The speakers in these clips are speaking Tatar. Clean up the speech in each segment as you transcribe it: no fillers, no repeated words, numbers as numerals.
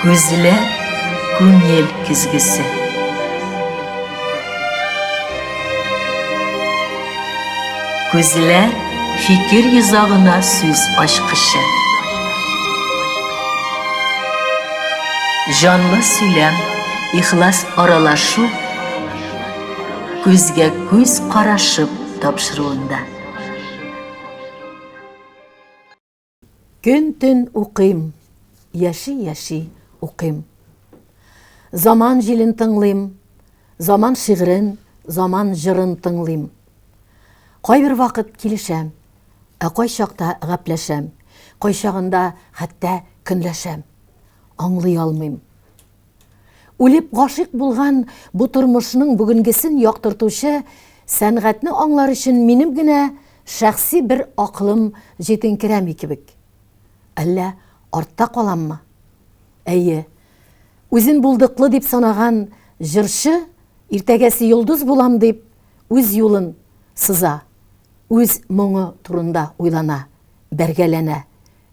Күзләр күңел көзгесе. Күзләр фикер йозагына сүз ачкычы. Җанлы сөйләм, ихлас аралашу күзгә күз карашып тапшыруында. Көн-төн укыйм, яши-яши укыйм. Заман җилен тыңлыйм, заман шигырен, заман җырын тыңлыйм. Кайбер вакыт килешәм, ә кайчакта гәпләшәм, кайчагында хәтта көнләшәм. Аңлый алмыйм. Үлеп гашыйк булган бу тормышның бүгенгесен яктыртучы сәнгатьне аңлар өчен минем генә шәхси бер акылым җитенкерәми кебек. Әллә артта каламмы? Әйе, үзен булдыклы дип санаган җырчы иртәгәсе йолдыз булам дип үз юлын сыза, үз моңы турында уйлана, бәргәләнә,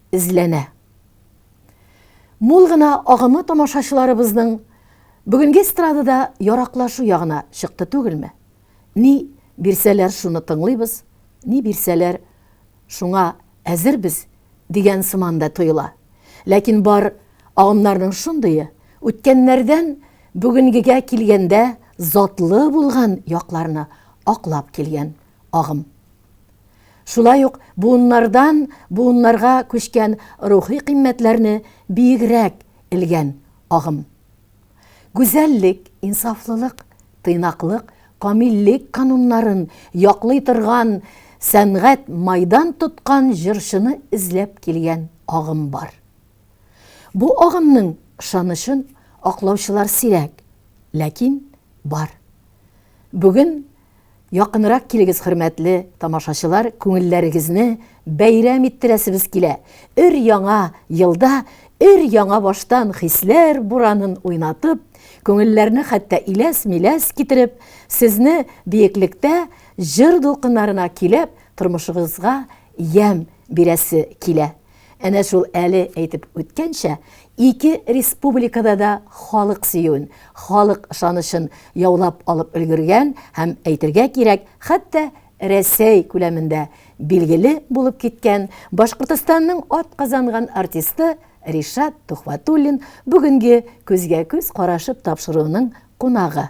эзләнә. Мул гына агымы тамашачыларыбызның бүгенге эстрадада яраклашу ягына чыкты түгелме? Ни бирсәләр шуны тыңлыйбыз, ни бирсәләр шуңа әзербез дигән сыман да тоела. Ләкин бар агымнарның шундые, үткәннәрдән бүгенгегә килгәндә затлы булган якларны аклап килгән агым. Шулай ук буыннардан буыннарга күчкән рухи кыйммәтләрне биегрәк элгән агым. Гүзәллек, инсафлылык, тыйнаклык, камиллек кануннарын яклый торган сәнгать майдан тоткан җырчыны эзләп килгән агым бар. Бу агымның ышанычын аклаучылар сирәк, ләкин бар. Бүген Якынрак килегез, хөрмәтле тамашачылар, күңелләрегезне бәйрәм иттерәсебез килә. Өр-яңа елда өр-яңа баштан хисләр буранын уйнатып, күңелләрне хәтта иләс-миләс китереп, сезне биеклектә җыр дулкыннарына көйләп, тормышыгызга ямь бирәсе килә. Әнә шул әле әйтеп үткәнчә, ике республикада да халык сөюен, халык ышанычын яулап алып өлгергән һәм, әйтергә кирәк, хәтта Рәсәй күләмендә билгеле булып киткән Башкортостанның атказанган артисты Ришат Тухватуллин бүгенге Күзгә-күз карашып тапшыруының кунагы.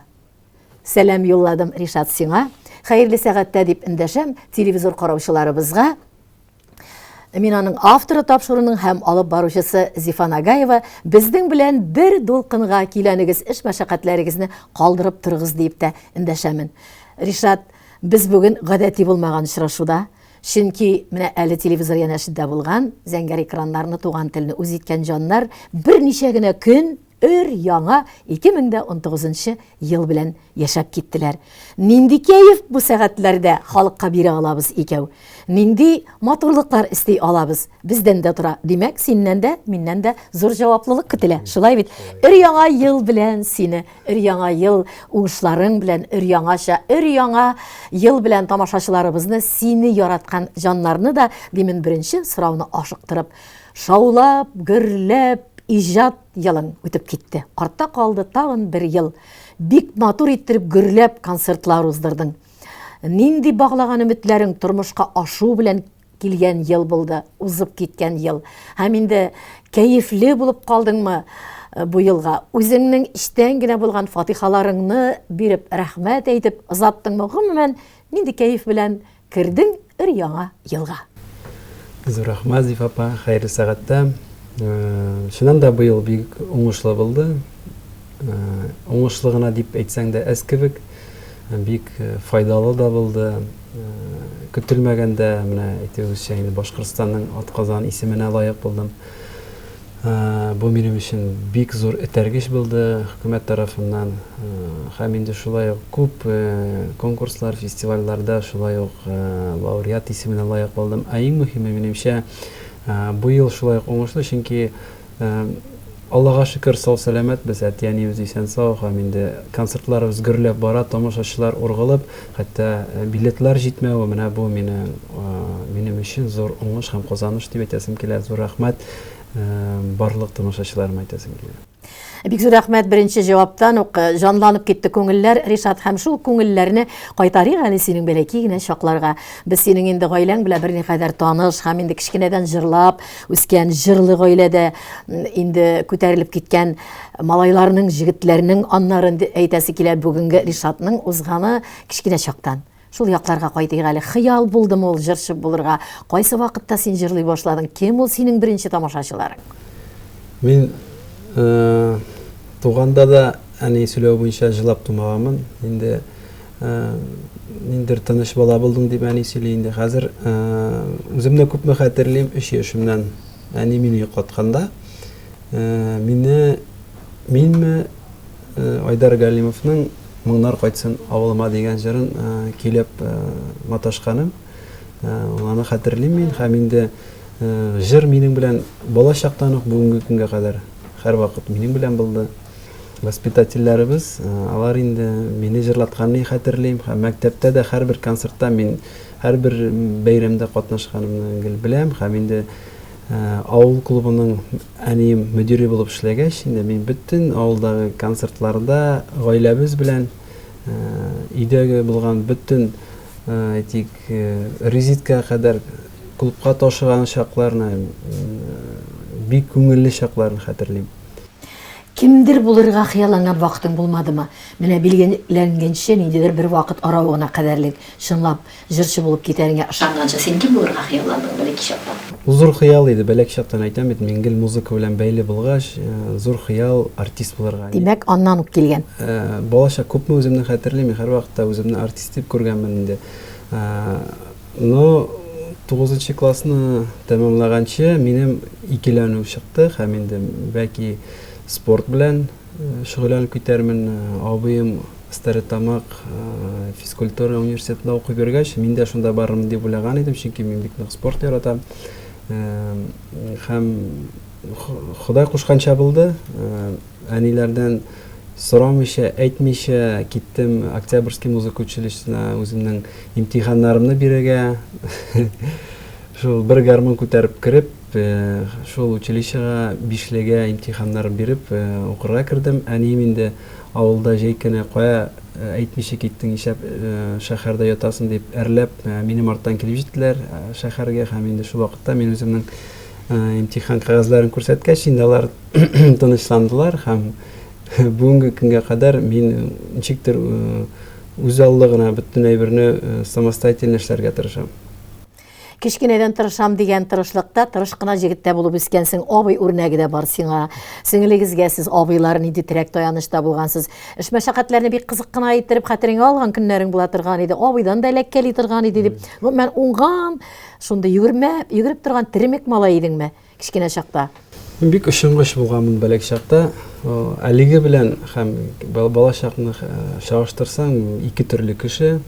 Сәлам юлладым, Ришат, сиңа. Хәерле сәгатьтә дип эндәшәм телевизор караучыларыбызга. Мин аның авторы тапшыруның һәм алып баручысы Зифа Нагаева. Безнең белән бер дулкынга киләнегез, эш мәшәкатьләрегезне калдырып торыгыз диеп тә эндәшәмен. Ришат, без бүген гадәти булмаган очрашуда, чөнки менә әле телевизор янәшәдә булган зәңгәр экраннарны туган телне үз иткән җаннар берничә генә көн өр-яңа 2019 нчы ел белән яшәп киттеләр. Нинди кәеф бу сәгатьләрдә халыкка бирә алабыз икәү? Нинди матурлыклар эсти алабыз? Бездән дә тора. Димәк, синнән дә, миннән дә зур җаваплылык көтелә. Шулай бит? Өр-яңа ел белән сине, өр-яңа ел уңышларың белән, өр-яңача, өр-яңа ел белән тамашачыларыбызны, сине яраткан җаннарны да, димен беренче сорауны ашыктырып. Шаулап, гөрләп, иҗат елың үтеп китте. Артта калды тагын бер ел. Бик матур иттереп гөрләп концертлар уздырдың. Нинди баглаган өметләрең тормышка ашу белән килгән ел булды, узып киткән ел. Һәм инде кәефле булып калдыңмы э, бу елга? Үзеңнең эчтән генә булган фатихаларыңны биреп, рәхмәт әйтеп озаттыңмы? Гомумән, нинди кәеф белән Кердең өр-яңа елга. Зур рәхмәт, Зифа апа, хәерле сәгатьтә. Чыннан да быел бик уңышлы булды. Уңышлы гына дип әйтсәң дә әз кебек. Бик файдалы да булды. Көтелмәгәндә, менә әйтүегезчә, инде Башкортстанның атказан исеменә лаек булдым. Бу минем өчен бик зур этәргеч булды хөкүмәт тарафыннан. Һәм инде шулай ук күп конкурслар, фестивальләрдә шулай ук лауреат исеменә лаек булдым. Ә иң мөһиме, минемчә, бу ел шулай ук уңышлы, чөнки Аллага шөкер, сау-сәламәтбез, әти-әниебез исән-сау һәм инде концертларыбыз гөрләп бара, тамашачылар ургылып, хәтта билетлар җитмәве, менә бу мине, минем өчен зур уңыш һәм казаныш дип әйтәсем килә. Зур рәхмәт барлык тамашачыларыма әйтәсем килә. Бик зур рәхмәт, беренче җаваптан ук э, җанланып китте күңелләр, Ришат, һәм шул күңелләрне кайтарыйк әле синең бәләкәй генә чакларга. Без синең инде гаиләң белән берникадәр таныш һәм инде кечкенәдән җырлап үскән, җырлы гаиләдә инде күтәрелеп киткән малайларның, җегетләрнең аннары инде әйтәсе килә бүгенге Ришатның узганы кечкенә чактан. Шул якларга кайтыйк әле. Хыял булдымы ул җырчы булырга? Кайсы вакытта син җырлый башладың? Кем ул синең беренче тамашачыларың? Мин туганда да әни сөйләве буенча җылап тумаганмын. Инде ниндидер тыныч бала булдың дип әни сөйли инде. Хәзер үземне күпме хәтерлим, 3 яшемнән әни мине йоклатканда, мине минме Айдар Галимовның Моңнар кайтсын авылыма дигән җырын көйләп маташканым. Аны хәтерлим мин һәм инде җыр минем белән бала чактан ук бүгенге көнгә кадәр һәрвакыт минем белән булды. Воспитательләребез, алар инде мине җырлатканны хәтерлим һәм мәктәптә дә һәрбер концертта мин һәрбер бәйрәмдә катнашканымны гел беләм һәм инде Авыл клубының әнием мөдире булып эшләгәч, инде мин бөтен авылдагы концертларда гаиләбез белән өйдәге булган бөтен, әйтик, резидкага кадәр клубка ташыган чакларны, бик күңелле чакларны хәтерлим. Кемдер булырга хыялланган вакытың булмадымы? Менә билгеләнгәнче, ниндидер бер вакыт аралыгына кадәрлек, чынлап, Җырчы булып китәреңә ышанганчы, син кем булырга хыялландың бәләкәй чактан? Ул зур хыял иде, бәләкәй чактан әйтәм бит, мин гел музыка белән бәйле булгач, зур хыял артист булырга. Димәк, аннан ук килгән. Балачак күпме үземне хәтерлим, мин һәрвакытта үземне артист дип күргәнмен инде. Но тугызынчы классны тәмамлаганчы минем икеләнү чыкты һәм инде бәлки спорт белән шөгыльләнеп китәрмен. Абыем Стәрлетамак физкультура университетында укып йөргәч, мин дә шунда барырмын дип уйлаган идем, чөнки мин бик нык спорт яратам. Һәм Ходай кушканча булды. Әниләрдән сорамыйча, әйтмичә киттем Октябрьский музыка училищесына үземнең имтиханнарымны бирергә. Шул бер гармун күтәреп кереп, шул училищега бишлегә имтиханнар биреп укырга кердем. Әнием инде авылда җәй көне кая әйтмичә киттең, нишләп шәһәрдә ятасың дип әрләп, минем арттан килеп җиттеләр шәһәргә һәм инде шул вакытта мин үземнең имтихан кәгазьләрен күрсәткәч, инде алар тынычландылар һәм бүгенге көнгә кадәр мин ничектер үзаллы гына бөтен әйберне самостоятельно эшләргә тырышам. Кечкенәдән тырышам дигән тырышлыкта тырыш кына җегет тә булып үскәнсең. Абый үрнәге дә бар сиңа. Сеңелегезгә сез абыйлар нинди терәк таяныч та булгансыз. Эш мәшәкатьләрне бик кызык кына иттереп хәтереңә алган көннәрең була торган иде. Абыйдан да эләккәли торган иде дип. Гомумән, уңган, шундый йөгермә, йөгереп торган теремек малай идеңме? Кечкенә чакта. Мин бик очынгыч булганмын бәләк чакта. Әлеге белән һәм бала чакны чагыштырсаң, ике төрле кеше.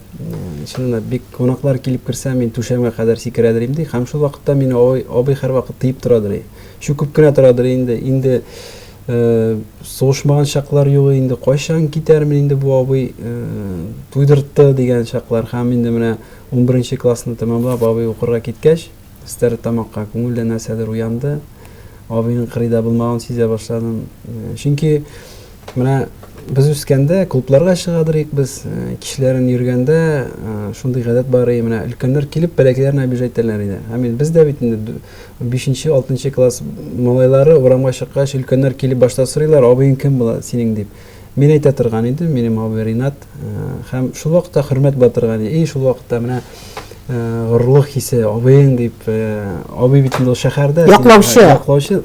Чыннан да бик кунаклар килеп керсә, мин түшәмгә кадәр сикерәдер инде. Һәм шул вакытта мине абый һәрвакыт тыеп торадыр. Чүкеп кенә торадыр инде. Инде сугышмаган чаклар юк инде. Кайчан китәрмен инде бу абый туйдыртты дигән чаклар. Һәм инде менә 11 классны тәмамлап, абый укырга киткәч, Стәрлетамакка күңелдә нәрсәдер уянды. Абыйның кырыйда булмавын сизә башладым. Чөнки менә без үскәндә клубларга чыгадыр идек без, кичләрен йөргәндә шундый гадәт бар иде, менә өлкәннәр килеп бәләкәйләрне обижать итәләр иде. Һәм инде без дә бит инде бишенче, алтынчы класс малайлары урамга чыккач, өлкәннәр килеп башта сорыйлар, абыең кем була синең дип. Мин әйтә торган идем, минем абый Ринат. Һәм шул вакытта хөрмәт була торган иде. И, шул вакытта менә горурлык хисе, абыең дип, абый бит инде ул шәһәрдә. Яклаучы. Яклаучы.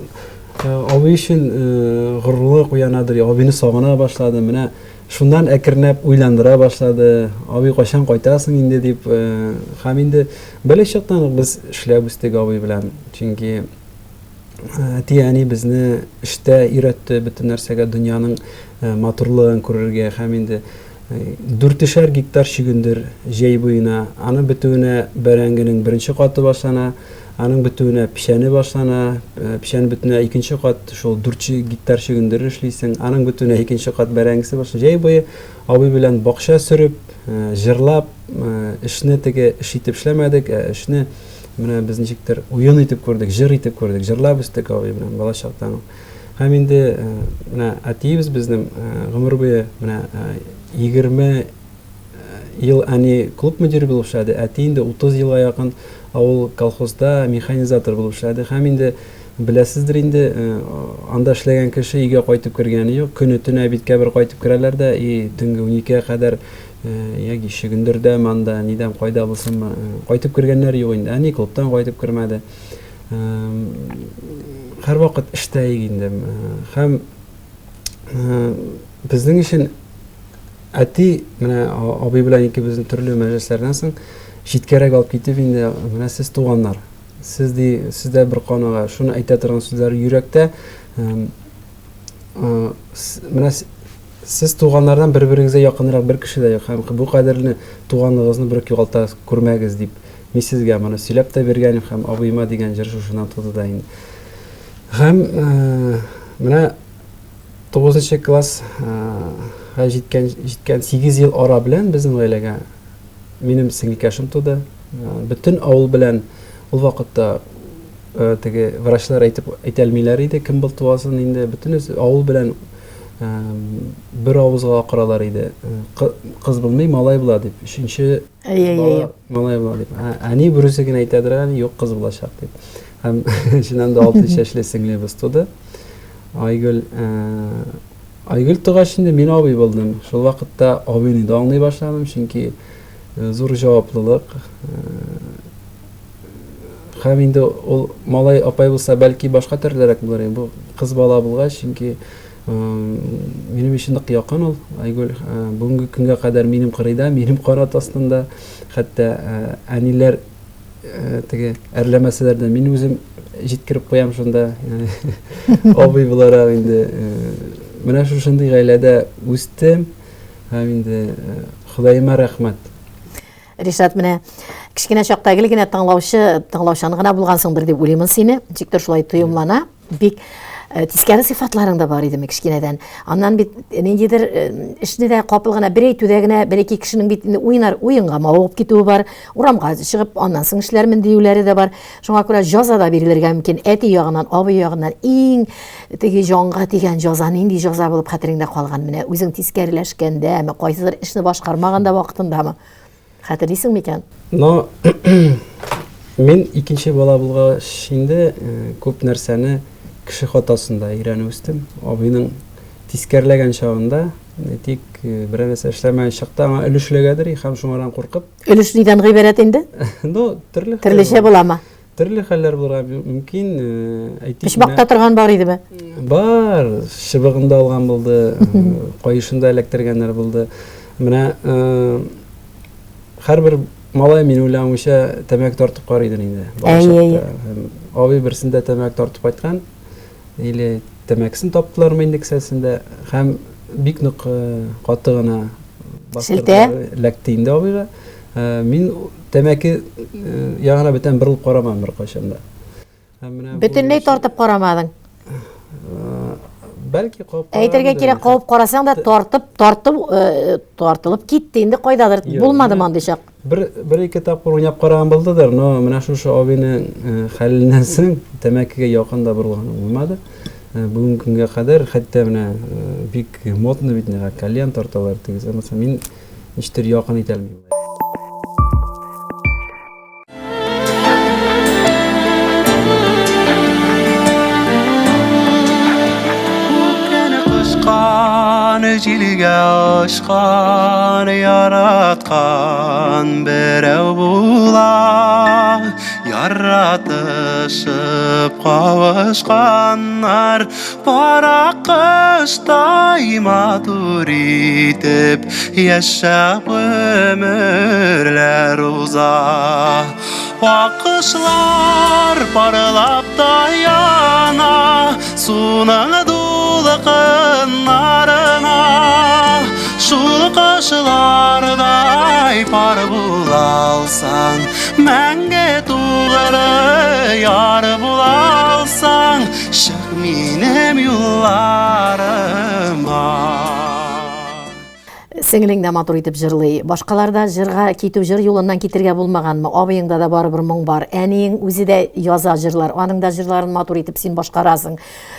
Абый өчен горурлык уянадыр, абыйны сагына башлады. Менә шуннан әкренләп уйландыра башлады. Абый, кайчан кайтасың инде дип. Һәм инде бәләкәй чактан ук без эшләп үстек абый белән. Чөнки Әти-әни безне эштә өйрәтте бөтен нәрсәгә, дөньяның матурлыгын күрергә һәм инде дүртешәр гектар чөгендер җәй буена. Аның бетүенә бәрәңгенең беренче каты башлана, аның бетүенә печәне башлана, печән бетүенә икенче кат шул 4 гектар чөгендер эшлисең, аның бетүенә икенче кат бәрәңгесе башлана. Җәй буе абый белән бакча сөреп, җырлап, эшне теге эш итеп эшләмәдек, ә эшне Менә без ничектер уен итеп күрдек, җыр итеп күрдек, җырлап үстек абый белән балачактан ук. Һәм инде менә әтиебез безнең гомер буе менә 20 ел әни клуб мөдире булып эшләде, әти инде 30 елга якын авыл колхозда механизатор булып эшләде. Һәм инде беләсездер инде, анда эшләгән кеше өйгә кайтып кергәне юк. Көне төнә биткә бер кайтып керәләр дә, и төнге 12-гә кадәр яки чөгендердәме анда, нидән кайда булсынмы, кайтып кергәннәр юк инде. Әни клубтан кайтып кермәде. Һәрвакыт эштә инде. Һәм безнең өчен әти менә абый белән икебезнең төрле мәҗлесләрдән соң читкәрәк алып китеп инде, менә сез туганнар, сез ди, сез дә бер канага, шуны әйтә торган сүзләр йөрәктә. Менә сез туганнардан бер-берегезгә якынрак бер кеше дә юк һәм бу кадерле туганлыгыгызны бер үк югалта күрмәгез дип мин сезгә моны сөйләп тә биргәнем һәм абыема дигән җыр шушыннан туды да инде. Һәм менә 9 класс га җиткән җиткән 8 ел ара белән безнең гаиләгә минем сеңелкәшем туды. Бөтен авыл белән ул вакытта теге врачлар әйтеп әйтә алмыйлар иде, кем был туасын инде. Бөтенесе авыл белән бер авызга акыралар иде. Кыз булмый, малай була дип. Өченче бала малай була дип. Әни берүзе генә әйтәдер әле, юк, кыз булачак дип. Һәм чыннан да алтын чәчле сеңлебез туды. Айгөл, Айгөл тугач инде мин абый булдым. Шул вакытта абыйны да аңлый башладым, чөнки зур җаваплылык. Һәм инде ул малай апай булса, бәлки башка төрлерәк булыр иде. Бу кыз бала булгач, чөнки минем өчен нык якын ул Айгөл. Бүгенге көнгә кадәр минем кырыйда, минем канат астында. Хәтта әниләр теге әрләмәсәләр дә мин үзем җиткереп куям шунда. Абый буларак инде менә шушындый гаиләдә үстем һәм инде Ходаема рәхмәт. Ришат, менә кечкенә чакта гел генә тыңлаучы, тыңлаучан гына булгансыңдыр дип уйлыймын сине. Ничектер шулай тоемлана. Бик э, тискәре сыйфатларың да бар идеме кечкенәдән? Аннан бит ниндидер э, эшне дә капыл гына бер әйтүдә генә бер-ике кешенең бит инде уйнар уенга мавыгып китүе бар, урамга чыгып аннан соң эшләрмен диюләре дә бар. Шуңа күрә җаза да бирелергә мөмкин. Әти ягыннан, абый ягыннан иң теге җанга тигән җаза нинди җаза булып хәтереңдә калган? Менә үзең тискәреләшкәндәме, кайсыдыр эшне башкармаганда вакытындамы? Хәтерлисең микән? Но мин икенче бала булгач инде э, күп нәрсәне кеше хатасында өйрәнеп үстем. Абыйның тискәрләгән чагында, э, тик э, берәр нәрсә эшләмәгән чакта аңа өлеш эләгәдер һәм шуңардан куркып. Өлеш нидән гыйбарәт инде? Ну, төрле Төрлечә буламы? Төрле хәлләр булырга мөмкин. Әйтик, Почмакта торган бар идеме? Бар, чыбыгын да алган булды, каешын да эләктергәннәр булды. Менә һәрбер малай, мин уйлавымча, тәмәке тартып карыйдыр инде. Әйе, Абый берсендә тәмәке тартып кайткан, или тәмәкесен таптылармы инде кесәсендә, һәм бик нык каты гына Шелтә? Эләкте инде абыйга. Мин тәмәке ягына бүтән борылып карамам беркайчан да. Бөтенләй тартып карамадың? Бәлки кабып Әйтергә кирәк, кабып карасаң да тартып, тартып, тартылып китте инде кайдадыр. Булмады мондый чак. Бер бер ике тапкыр уйнап караган булдыдыр, но менә шушы абыйның хәленнән соң тәмәкегә якын да борылганым булмады. Бүгенге көнгә кадәр хәтта менә бик модно бит инде кальян тарталар тегесе. Мин Ничектер якын итә алмыйм. Җилгә очкан яраткан берәү була яратышып кавышканнар Пар аккоштай матур итеп яшәп гомерләр уза. Аккошлар парлап та яна суның дулкыннарына. Шул кошлардай пар була алсаң, мәңге тугры яр була алсаң, Минем юлларыма. Сеңлең дә матур итеп җырлый. Башкалар да җырга китү, җыр юлыннан китергә булмаганмы? Абыеңда да барыбер моң бар. Әниең үзе дә яза җырлар. Аның да җырларын матур итеп син башкарасың.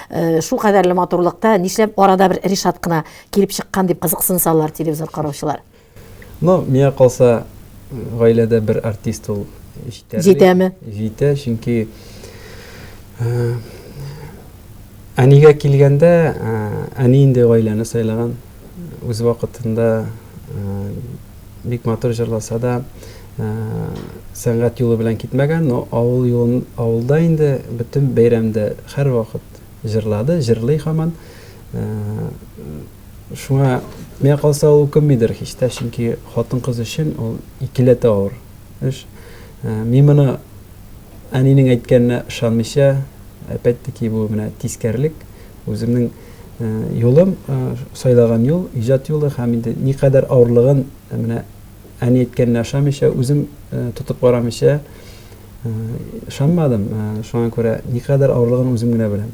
Э, шул кадәрле матурлыкта нишләп арада бер Ришат кына килеп чыккан дип кызыксынсалар телевизор караучылар. Ну, миңа калса, гаиләдә бер артист ул җитәрлек. Җитәме? Җитә, чөнки э, әнигә килгәндә, э, әни инде гаиләне сайлаган. Үз вакытында э, бик матур җырласа да, сәнгать юлы белән китмәгән, но авыл юлын авылда инде бөтен бәйрәмдә һәрвакыт җырлады, җырлый һаман. Шуңа миңа калса ул үкенмидер һич тә, чөнки хатын-кыз өчен ул икеләтә авыр эш. Э, мин моны әнинең әйткәненә ышанмыйча, опять-таки бу менә тискәрелек, үземнең э, юлым, э, сайлаган юл, иҗат юлы һәм инде никадәр авырлыгын менә әни әйткәненә ышанмыйча, үзем тотып карамыйча ышанмадым. Шуңа күрә никадәр авырлыгын үзем генә беләм.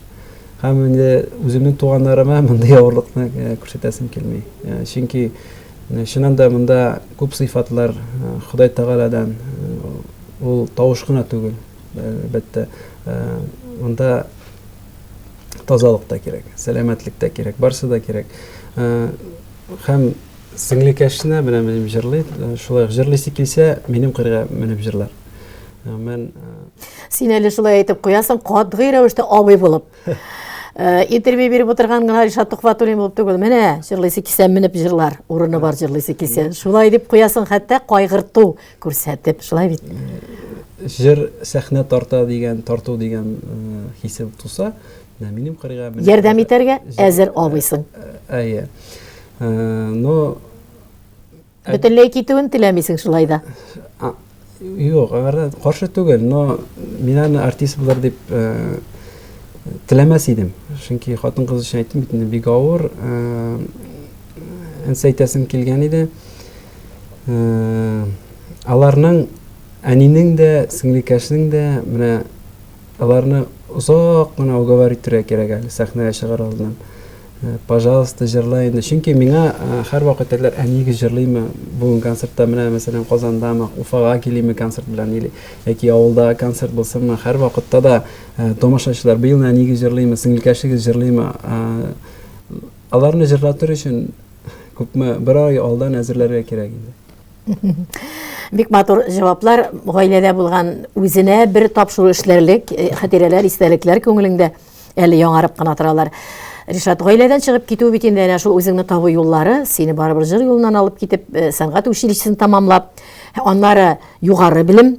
Һәм инде үземнең туганнарыма мондый авырлыкны э, күрсәтәсем килми. Э, чөнки э, чыннан да монда күп сыйфатлар Ходай Тәгаләдән ул тавыш кына түгел, әлбәттә. Монда тазалык та кирәк, сәламәтлек тә кирәк, барсы да кирәк. Һәм сеңлекәшенә менә минем җырлый, шулай ук җырлыйсы килсә, минем кырга менеп җырлар. Мен Син әле шулай әйтеп куясың, катгый рәвештә абый булып. Э, интервью биреп утырган гына Ришат Тухватуллин булып түгел. Менә җырлыйсы килсә менеп җырлар, урыны бар җырлыйсы килсә. Шулай дип куясың, хәтта кайгырту күрсәтеп, шулай бит. Җыр сәхнә тарта дигән, тарту дигән э, хисе туса, менә минем кырыйга ярдәм итәргә әзер абыйсың. Әйе. Но Бөтенләй китүен теләмисең шулай да. Юк, аларда каршы түгел, но мин аны артист булыр дип э, теләмәс идем. Чөнки хатын-кыз өчен әйттем бит инде бик авыр. Э, әнсә әйтәсем килгән иде. Э, аларның әнинең дә, сеңлекәшнең дә менә Аларны озак кына уговор иттерергә кирәк әле сәхнәгә чыгар алдыннан. Э, пожалуйста, җырла инде. Чөнки миңа э, һәрвакыт әйтәләр, әниегез җырлыймы? Бүген концертта менә, мәсәлән, Казандамы, Уфага килиме концерт белән или яки авылда концерт булсынмы, һәрвакытта да э, тамашачылар быел әниегез җырлыймы, сеңелкәшегез җырлыймы? Аларны җырлатыр өчен күпме бер ай алдан әзерләргә кирәк инде. Бик матур җаваплар, гаиләдә булган үзенә бер тапшыру эшләрлек э, хатирәләр, истәлекләр күңелеңдә әле яңарып кына торалар. Ришат, гаиләдән чыгып китү бит инде әнә шул үзеңне табу юллары, сине барыбер җыр юлыннан алып китеп, э, сәнгать училищесын тамамлап, аннары югары белем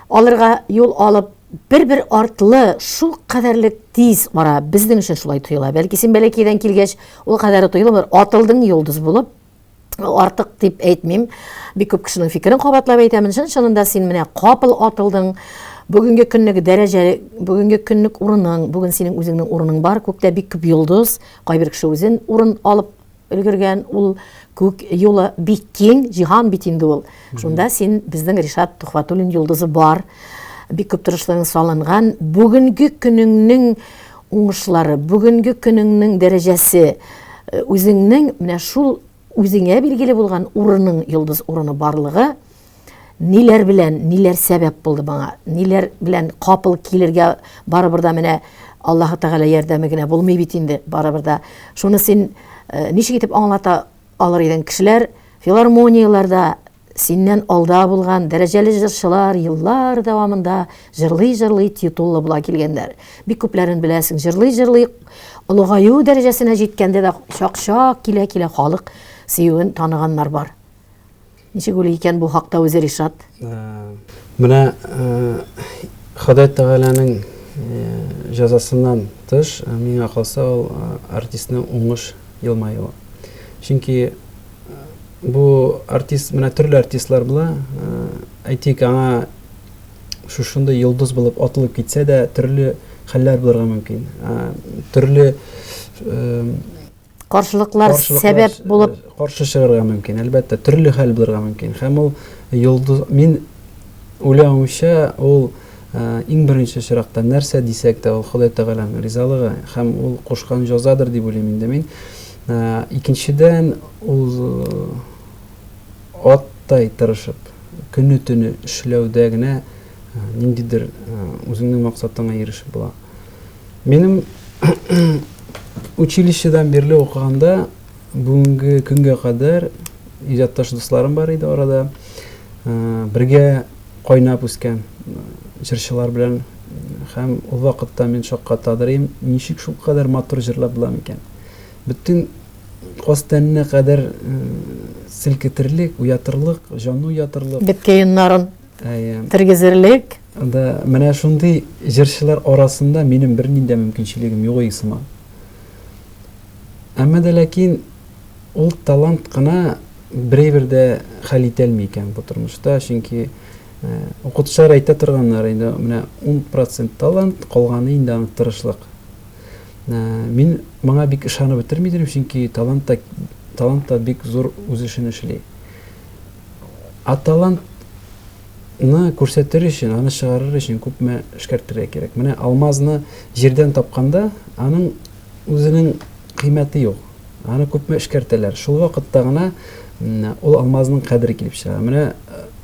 алырга юл алып, бер-бер артлы шул кадәрле тиз ара безнең өчен шулай тоела. Бәлки син бәләкәйдән килгәч, ул кадәре тоелмыр, атылдың йолдыз булып, артык дип әйтмим. Бик күп кешенең фикерен кабатлап әйтәмен. Чын чынында син менә капыл атылдың. Бүгенге көнлек дәрәҗә, бүгенге көнлек урының, бүген синең үзеңнең урының бар. Күктә бик күп йолдыз, кайбер кеше үзен урын алып өлгергән. Ул күк юлы бик киң, җиһан бит инде ул. Шунда син безнең Ришат Тухватуллин йолдызы бар. Бик күп тырышлыгың салынган. Бүгенге көнеңнең уңышлары, бүгенге көнеңнең дәрәҗәсе, э, үзеңнең менә шул үзеңә билгеле булган урының, йолдыз урыны барлыгы ниләр белән, ниләр сәбәп булды моңа? Ниләр белән капыл килергә барыбер да менә Аллаһы Тәгалә ярдәме генә булмый бит инде барыбер да. Шуны син э, ничек итеп аңлата алыр идең? Кешеләр филармонияләрдә Синнән алда булган дәрәҗәле җырчылар еллар дәвамында җырлый-җырлый титуллы була килгәннәр. Бик күпләрен беләсең, җырлый-җырлый олыгаю дәрәҗәсенә җиткәндә дә чак-чак килә-килә халык сөюен таныганнар бар. Ничек уйлый икән бу хакта үзе Ришат? Э, менә э, Ходай Тәгаләнең э, җәзасыннан тыш, миңа калса, ул артистның уңыш елмаюы. Чөнки Бу артист, менә төрле артистлар була. Әйтик, аңа шушындый йолдыз булып атылып китсә дә, төрле хәлләр булырга мөмкин. Төрле каршылыклар сәбәп булып каршы чыгарга мөмкин, әлбәттә, төрле хәл булырга мөмкин. Һәм ул йолдыз, мин уйлавымча, ул иң беренче чиратта нәрсә дисәк тә, ул Ходай Тәгаләнең ризалыгы һәм ул кушкан җәзадыр дип уйлыйм инде мин. Икенчедән, ул аттай тырышып, көне-төне эшләүдә генә ниндидер үзеңнең максатыңа ирешеп була. Минем училищедан бирле укыганда бүгенге көнгә кадәр иҗатташ дусларым бар иде арада. Бергә кайнап үскән җырчылар белән һәм ул вакытта мин шаккатадыр идем, ничек шулкадәр матур җырлап була микән? Бөтен каз тәненә кадәр селкетерлек, уятырлык, җанны уятырлык. Беткәй йоннарын тергезерлек. Да, менә шундый җырчылар арасында минем бернинди дә мөмкинчелегем юк иде сыман. Әмма дә ләкин ул талант кына берәйбер дә хәл итәлми икән бу тормышта, чөнки укытучылар әйтә торганнар инде, менә 10% талант, калганы инде аның тырышлык. Мин моңа бик ышанып бетерми идем, чөнки талант та, талант та бик зур үз эшен эшли. Ә талантны күрсәтер өчен, аны чыгарыр өчен күпме эшкәртергә кирәк. Менә алмазны җирдән тапканда, аның үзенең кыйммәте юк. Аны күпме эшкәртәләр. Шул вакытта гына ул алмазның кадере килеп чыга. Менә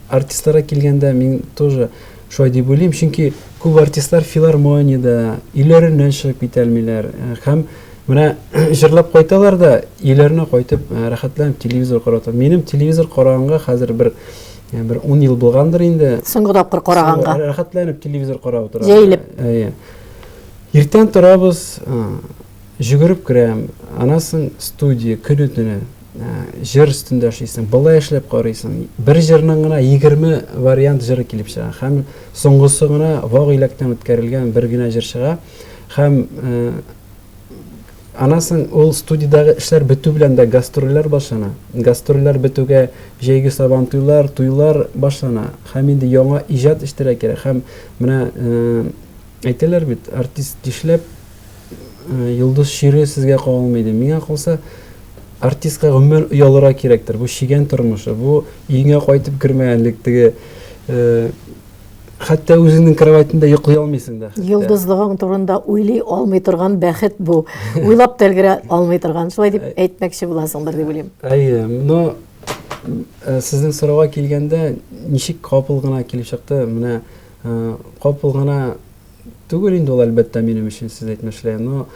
артистларга килгәндә мин тоже шулай дип уйлыйм, чөнки күп артистлар филармониядә, өйләреннән чыгып китә алмыйлар. Һәм менә җырлап кайталар да, өйләренә кайтып рәхәтләнеп телевизор карап утыра. Минем телевизор караганга хәзер бер бер 10 ел булгандыр инде. Соңгы тапкыр караганга. Рәхәтләнеп телевизор карап утыра. Җәелеп. Әйе. Иртән торабыз, Җөгереп керәм, аннан соң студия, көне-төне җыр өстендә эшлисең, болай эшләп карыйсың. Бер җырның гына 20 вариант җыры килеп чыга. Һәм соңгысы гына вак иләктән үткәрелгән бер генә җыр чыга. Һәм аннан соң ул студиядәге эшләр бетү белән дә гастрольләр башлана. Гастрольләр бетүгә җәйге сабантуйлар, туйлар башлана. Һәм инде яңа иҗат эшләргә кирәк. Һәм менә әйтәләр бит, артист нишләп Йолдыз чире сезгә кагылмый ди. Миңа калса, артистка гомумән оялырга кирәктер. Бу чигән тормышы, бу өеңә кайтып кермәгәнлек теге хәтта үзеңнең кроватеңдә йоклый алмыйсың да. Йолдызлыгың турында уйлый алмый торган бәхет бу. Уйлап та өлгерә алмый торган. Шулай дип әйтмәкче буласыңдыр дип уйлыйм. Әйе, но сезнең сорауга килгәндә, ничек капыл гына килеп чыкты? Менә капыл гына Түгел инде ул, әлбәттә, минем өчен, сез әйтмешләй, но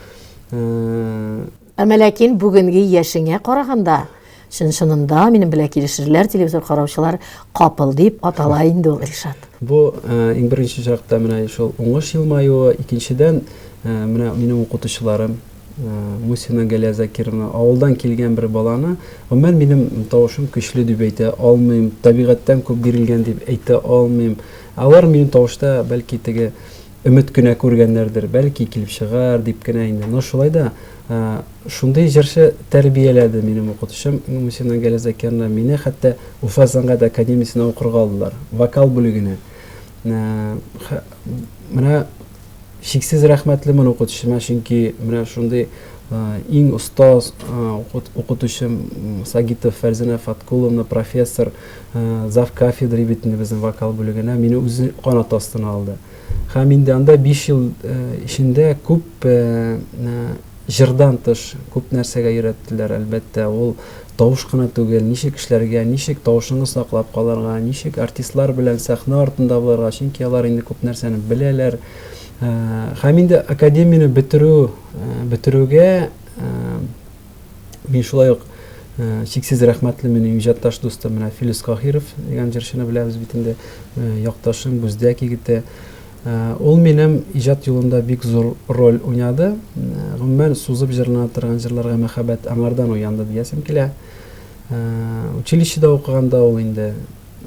Әмма ләкин бүгенге яшеңә караганда, чын-чынында минем белән килешерләр телевизор караучылар, капыл дип атала инде ул, Ришат. Бу иң беренче чиратта менә шул уңыш елмаюы, икенчедән, менә минем укытучыларым, Мусина Галия Закировна, авылдан килгән бер баланы, гомумән, минем тавышым көчле дип әйтә алмыйм, табигатьтән күп бирелгән дип әйтә алмыйм. Алар минем тавышта, бәлки, теге өмет кенә күргәннәрдер, бәлки, килеп чыгар дип кенә инде. Но шулай да шундый җырчы тәрбияләде минем укытучым Мусина Галия Закировна. Мине хәтта Уфа сәнгать академиясенә укырга алдылар, вокал бүлегенә. Менә Чиксез рәхмәтлемен укытучыма, чөнки менә шундый иң оста укытучым Сагитов Фәрзәнә Фаткуловна, профессор, зав кафедры бит инде безнең вокал бүлегенә, мине үзе канат астына алды. Һәм инде анда 5 ел эчендә күп Җырдан тыш күп нәрсәгә өйрәттеләр, әлбәттә. Ул тавыш кына түгел, ничек эшләргә, ничек тавышыңны саклап калырга, ничек артистлар белән сәхнә артында булырга, чөнки алар инде күп нәрсәне беләләр. Һәм инде академияне бетерү, бетерүгә мин шулай ук чиксез рәхмәтле минем иҗатташ дустым, менә Филүс Каһиров дигән җырчыны беләбез бит инде, якташым, Бүздәк егете. Ул минем иҗат юлымда бик зур роль уйнады. Гомумән, сузып җырлана торган җырларга мәхәббәт аңардан уянды диясем килә. Училищеда укыганда ул инде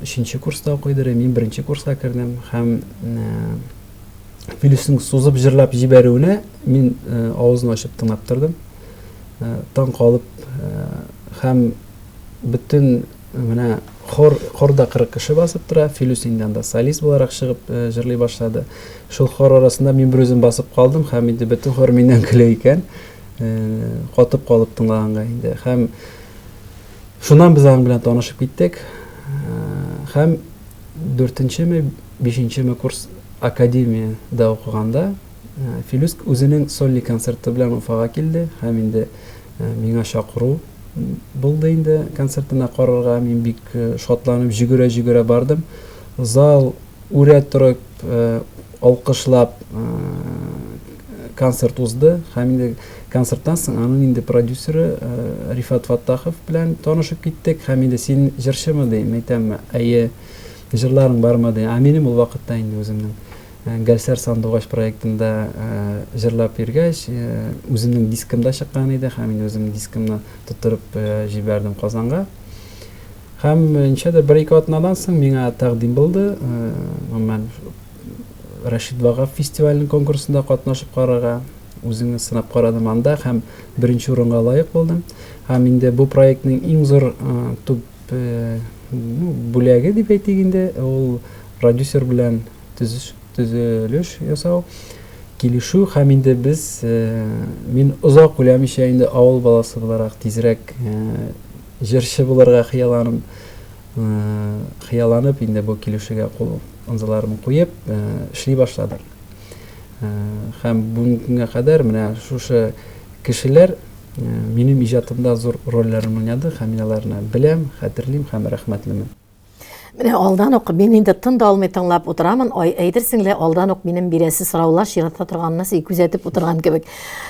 өченче курста укыйдыр, мин беренче курска кердем һәм Филүснең сузып җырлап җибәрүенә мин авызын ачып тыңлап тордым. Таң калып һәм бөтен Менә хор, хорда 40 кеше басып тора, Филүс инде анда солист буларак чыгып э, җырлый башлады. Шул хор арасында мин берүзем басып калдым һәм инде бөтен хор миннән көлә икән. Э, катып калып тыңлаганга инде. Һәм шуннан без аның белән танышып киттек. Э, һәм дүртенчеме, бишенчеме курс академиядә укыганда Филүс үзенең сольный концерты белән Уфага килде һәм инде. Миңа чакыру булды инде концертына карарга. Мин бик шатланып җөгерә-җөгерә бардым. Зал үрә торып, алкышлап концерт узды. Һәм инде концерттан соң аның инде продюсеры Рифат Фаттахов белән танышып киттек. Һәм инде син җырчымы ди, әйтәм, әйе, җырларың бармы ди. Ә минем ул вакытта инде үземнең Гәлсәр сандугач проектында җырлап йөргәч, үземнең дискым да чыккан иде һәм инде үземнең дискымны тоттырып җибәрдем Казанга. Һәм ничәдер бер-ике атнадан соң миңа тәкъдим булды, гомумән, Рәшит Вагап фестиваленең конкурсында катнашып карарга. Үземне сынап карадым анда һәм беренче урынга лаек булдым. Һәм инде бу проектның иң зур төп бүләге дип әйтик инде, ул продюсер белән төзеш, төзелеш ясау, килешү һәм инде без, мин озак уйламыйча инде авыл баласы буларак тизрәк җырчы булырга хыялланып, хыялланып инде бу килешүгә кул имзаларымны куеп эшли башладык. Һәм бүгенге көнгә кадәр менә шушы кешеләр минем иҗатымда зур рольләрен уйнады һәм мин аларны беләм, хәтерлим һәм рәхмәтлемен. Менә алдан ук мин инде тын да алмый тыңлап утырамын. Ай, әйтерсең лә алдан ук минем бирәсе сораулар чиратта торганны син күзәтеп утырган кебек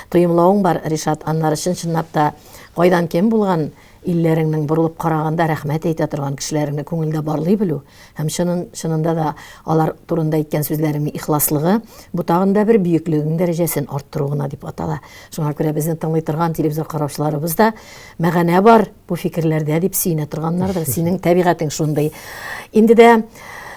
тоемлавың бар, Ришат. Аннары чын-чынлап та кайдан кем булган илләреңнең борылып караганда рәхмәт әйтә торган кешеләреңне күңелдә барлый белү һәм чынын, чынында да алар турында әйткән сүзләреңнең ихласлыгы бу тагын да бер бөеклегең дәрәҗәсен арттыру гына дип атала. Шуңа күрә безне тыңлый торган телевизор караучыларыбыз да мәгънә бар бу фикерләрдә дип сөенә торганнардыр. Синең табигатең шундый. Инде дә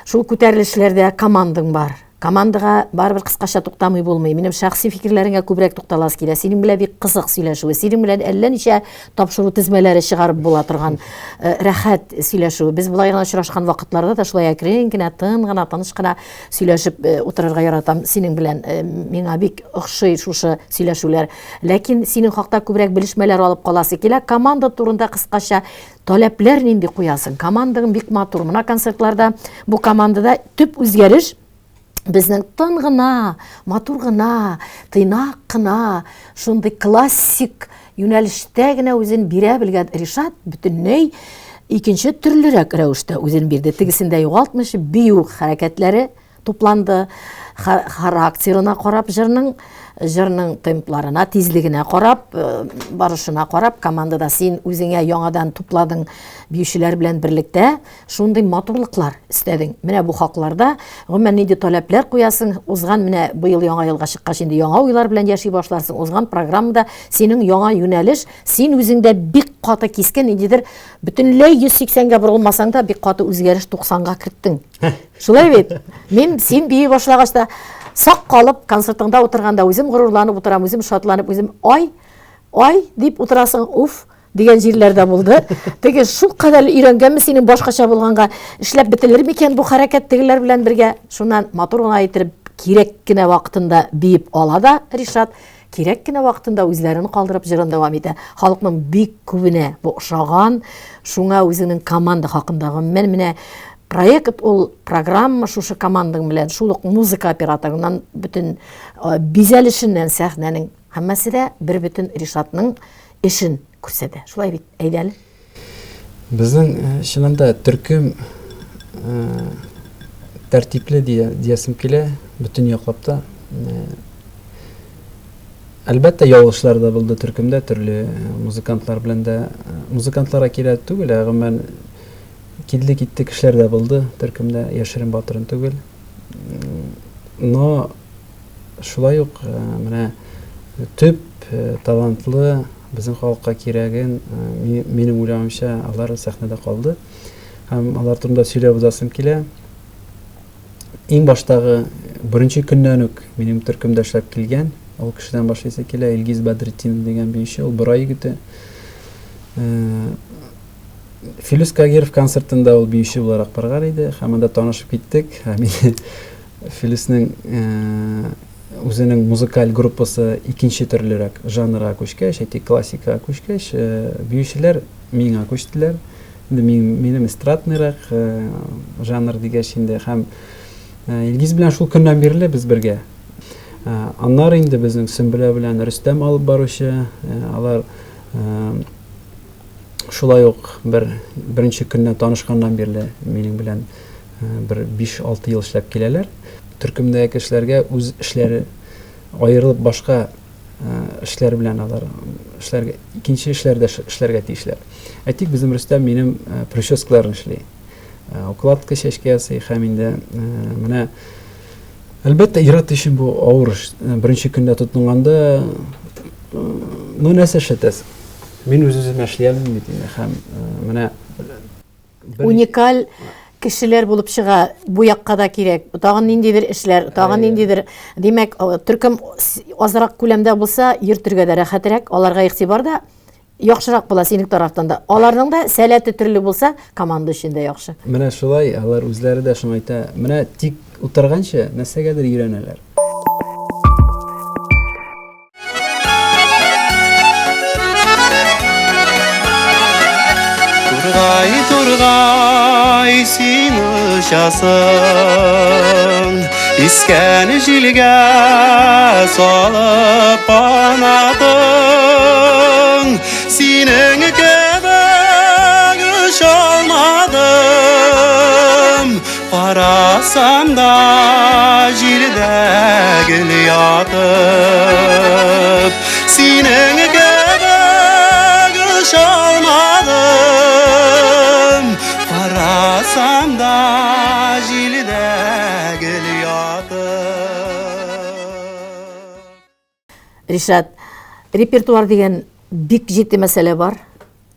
шул күтәрелешләрдә командаң бар. Командага барыбер кыскача туктамый булмый. Минем шәхси фикерләреңә күбрәк тукталасы килә. Синең белән бик кызык сөйләшүе. Синең белән әллә ничә тапшыру тезмәләре чыгарып була торган э, рәхәт сөйләшү. Без болай гына очрашкан вакытларда да шулай әкрен генә, тын гына, тыныч кына сөйләшеп э, утырырга яратам. Синең белән э, миңа бик охшый шушы сөйләшүләр. Ләкин синең хакта күбрәк белешмәләр алып каласы килә. Команда турында кыскача таләпләр нинди куясың? Командаң бик матур. Менә концертларда бу командада төп үзгәреш безнең тын гына, матур гына, тыйнак кына, шундый классик юнәлештә генә үзен бирә белгән Ришат бөтенләй икенче төрлерәк рәвештә үзен бирде. Тегесен дә югалтмыйча, бию хәрәкәтләре тупланды. Характерына карап җырның, җырның темпларына, тизлегенә карап, э, барышына карап, командада син үзеңә яңадан тупладың биючеләр белән берлектә шундый матурлыклар өстәдең. Менә бу хакларда гомумән нинди таләпләр куясың? Узган менә быел яңа елга чыккач инде яңа уйлар белән яши башларсың. Узган программада синең яңа юнәлеш, син үзең дә бик каты кискен ниндидер бөтенләй 180-гә борылмасаң да бик каты үзгәреш 90-га керттең. Шулай бит. Мин син бии башлагач та сак калып концертыңда утырганда үзем горурланып утырам, үзем шатланып, үзем ай, ай дип утырасың, уф дигән җирләр дә булды. Теге шул кадәр өйрәнгәнме синең башкача булганга, эшләп бетелер микән бу хәрәкәт тегеләр белән бергә? Шуннан матур гына итеп кирәк кенә вакытында биеп ала да Ришат. Кирәк кенә вакытында үзләрен калдырып җырын дәвам итә. Халыкның бик күбенә бу ошаган, шуңа үзеңнең команда хакында гомумән менә проект ул программа шушы командаң белән, шул ук музыка операторыннан бөтен бизәлешеннән сәхнәнең һәммәсе дә бер бөтен Ришатның эшен күрсәтә. Шулай бит, әйдә әле. Безнең э, чыннан да төркем э, тәртипле диясем килә, бөтен яклап та. Э, әлбәттә, ялгышлар да булды төркемдә, төрле музыкантлар белән дә. Музыкантларга кирәк түгел, ә гомумән килде-китте кешеләр дә булды төркемдә, яшерен батырын түгел. Но Шулай ук менә төп талантлы безнең халыкка кирәген, минем уйлавымча, алар сәхнәдә калды. Һәм алар турында сөйләп узасым килә. Иң баштагы беренче көннән үк минем төркемдә эшләп килгән, ул кешедән башлыйсы килә, Илгиз Бәдретдинов дигән биюче, ул Борай егете. Филүс Кагиров концертында ул биюче буларак барган иде һәм анда танышып киттек. Һәм Филүснең үзенең музыкаль группасы икенче төрлерәк жанрга күчкәч, әйтик, классикага күчкәч, биючеләр миңа күчтеләр. Инде мин, минем эстрадныйрак жанр дигәч инде һәм Илгиз белән шул көннән бирле без бергә. Аннары инде безнең Сөмбелә белән Рөстәм алып баручы, алар. Шулай ук бер беренче көннән танышканнан бирле минем белән бер 5-6 ел эшләп киләләр. Төркемдәге кешеләргә үз эшләре аерылып башка эшләр белән алар эшләргә икенче эшләрдә эшләргә тиешләр. Әйтик, безнең Рөстәм минем прическаларны эшли. Укладка чәчкә ясый һәм инде менә әлбәттә ир-ат өчен бу авыр эш. Беренче көндә тотынганда ну нәрсә эшләтәсең? Мин үз-үземә эшли алмыйм бит инде һәм менә уникаль кешеләр булып чыга. Бу якка да кирәк. Тагын ниндидер эшләр, тагын ниндидер. Димәк, төркем азрак күләмдә булса, йөртергә дә рәхәтрәк, аларга игътибар да яхшырак була синең тарафтан да. Аларның да сәләте төрле булса, команда өчен дә яхшы. Менә шулай, алар үзләре дә шуны әйтә. Менә тик утырганчы, нәрсәгәдер өйрәнәләр. Тургай, тургай, син очасың, Искән җилгә салып канатың. Синең кебек оча алмадым, Карасам да җирдә гел ятып, Синең кебек оча алмадым. Карасам да җирдә гел ятып. Ришат, репертуар дигән бик җитди мәсьәлә бар.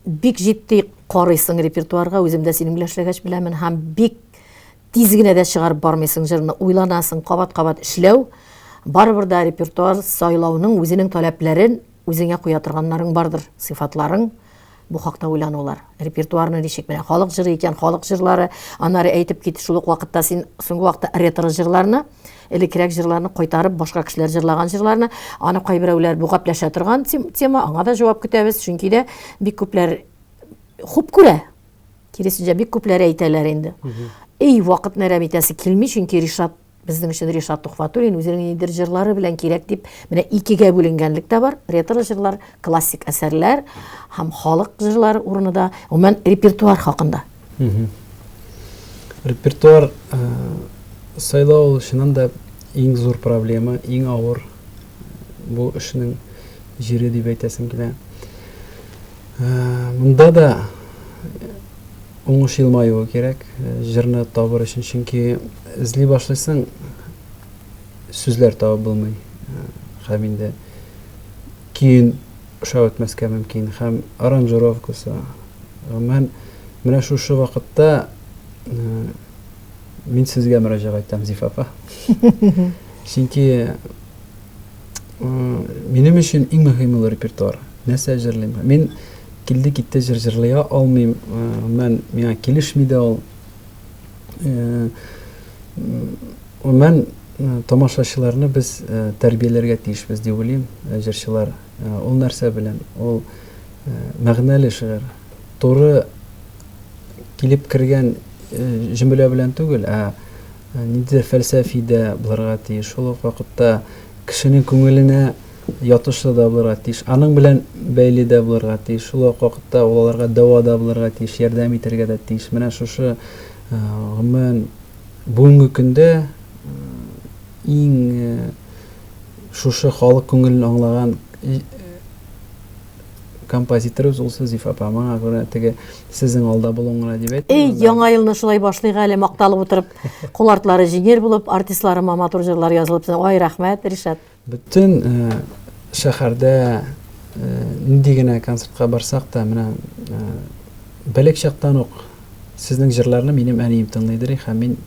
Бик җитди карыйсың репертуарга, үзем дә синең белән эшләгәч беләмен, һәм бик тиз генә дә чыгарып бармыйсың җырны, уйланасың, кабат-кабат эшләү. Барыбер дә репертуар сайлауның үзенең таләпләрен үзеңә куя торганнарың бардыр, сыйфатларың. Бу хакта уйланулар. Репертуарны ничек менә халык җыры икән, халык җырлары, аннары әйтеп кит, шул ук вакытта син соңгы вакытта ретро җырларны, элеккерәк җырларны кайтарып, башка кешеләр җырлаган җырларны, аны кайберәүләр бу гапләшә торган тема, аңа да җавап көтәбез, чөнки дә бик күпләр хуп күрә. Киресенчә, бик күпләр әйтәләр инде. Эй, вакытны әрәм итәсе килми, чөнки Ришат Безнең өчен Ришат Тухватуллин үзенең ниндидер җырлары белән кирәк дип, менә икегә бүленгәнлек тә бар. Ретро җырлар, классик әсәрләр һәм халык җырлары урыны да, гомумән репертуар хакында. Репертуар э, сайлау ул чыннан да иң зур проблема, иң авыр бу эшнең җире дип әйтәсем килә. Э, монда да Уңыш елмаюы кирәк, җырны табыр өчен, чөнки эзли башлыйсың, сүзләр табып булмый. Һәм инде көен ошап бетмәскә мөмкин, һәм аранжировкасы. Гомумән, менә шушы вакытта мин сезгә мөрәҗәгать итәм, Зифа апа. Чөнки Минем өчен иң мөһиме ул репертуар. Нәрсә җырлыйм? Мин килде китте җыр җырлый алмыйм. Гомумән, миңа килешми дә ул. Гомумән, тамашачыларны без тәрбияләргә тиешбез дип уйлыйм, җырчылар. Ул нәрсә белән? Ул мәгънәле шигырь. Туры килеп кергән җөмлә белән түгел, ә Ниндидер фәлсәфи дә булырга тиеш, шул ук вакытта кешенең күңеленә ятышлы да булырга тиеш, аның белән бәйле дә булырга тиеш, шул ук вакытта ул аларга дәва да булырга тиеш, ярдәм итәргә дә тиеш. Менә шушы гомумән бүгенге көндә иң шушы халык күңелен аңлаган композиторыбыз ул Зифа апа. Моңа күрә теге сезнең алда булуың гына дип әйтмим. Эй, яңа елны шулай башлыйк әле, макталып утырып, кул артлары җиңел булып, артистларыма матур җырлар язылып, ай, рәхмәт, Ришат. Бөтен э, шәһәрдә э, нинди генә концертка барсак та, менә э, бәләк чактан ук сезнең җырларны минем әнием тыңлыйдыр һәм мин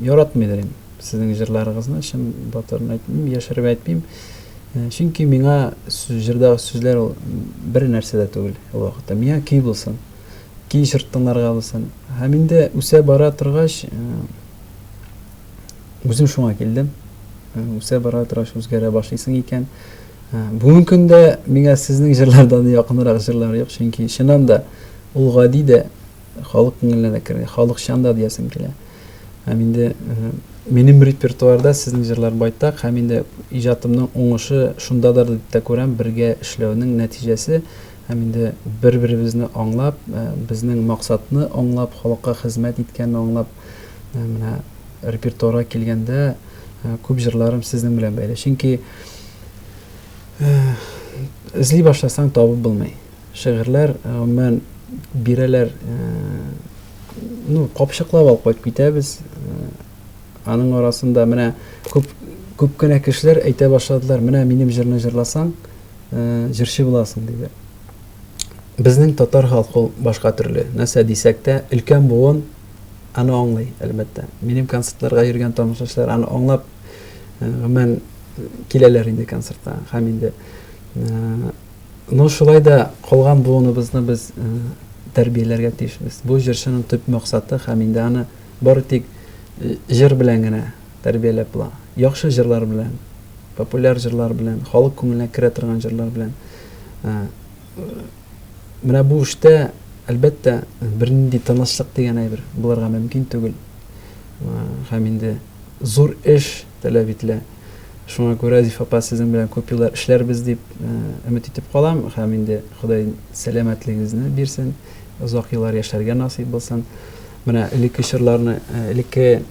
яратмыйдыр идем сезнең җырларыгызны, чын батырын әйтмим, яшереп әйтмим. Чөнки миңа җырдагы сүзләр ул бер нәрсә дә түгел ул вакытта. Миңа көй булсын. Көй җыр тыңларга булсын. Һәм инде үсә бара торгач, үзем шуңа килдем. Үсә бара торгач үзгәрә башлыйсың икән. Бүгенге көндә миңа сезнең җырлардан якынрак җырлар юк, чөнки чыннан да ул гади дә, халык күңеленә дә керә, халыкчан да диясем килә. Һәм инде. Минем репертуарда сезнең җырлар байтак һәм инде иҗатымның уңышы шундадыр дип тә күрәм, бергә эшләүнең нәтиҗәсе һәм инде бер-беребезне аңлап, безнең максатны аңлап, халыкка хезмәт иткәнне аңлап, менә репертуарга килгәндә күп җырларым сезнең белән бәйле. Чөнки эзли башласаң табып булмый. Шигырьләр, гомумән, бирәләр, ну, капчыклап алып кайтып китәбез. Аның арасында менә күп күп кенә кешеләр әйтә башладылар, менә минем җырны җырласаң, җырчы буласың, диде. Безнең татар халкы ул башка төрле. Нәрсә дисәк тә, өлкән буын аны аңлый, әлбәттә. Минем концертларга йөргән тамашачылар аны аңлап, гомумән, киләләр инде концертка. Һәм инде Но шулай да калган буыныбызны без тәрбияләргә тиешбез. Бу җырчының төп максаты һәм инде аны бары тик җыр белән генә тәрбияләп була. Яхшы җырлар белән, популяр җырлар белән, халык күңеленә керә торган җырлар белән. Менә бу эштә, әлбәттә, бернинди тынычлык дигән әйбер булырга мөмкин түгел. Һәм инде зур эш таләп ителә. Шуңа күрә, Зифа апа, сезнең белән күп еллар эшләрбез дип өмет итеп калам. Һәм инде Ходай сәламәтлегегезне бирсен, озак еллар яшәргә насыйп булсын. Менә элекке чорларны, элекке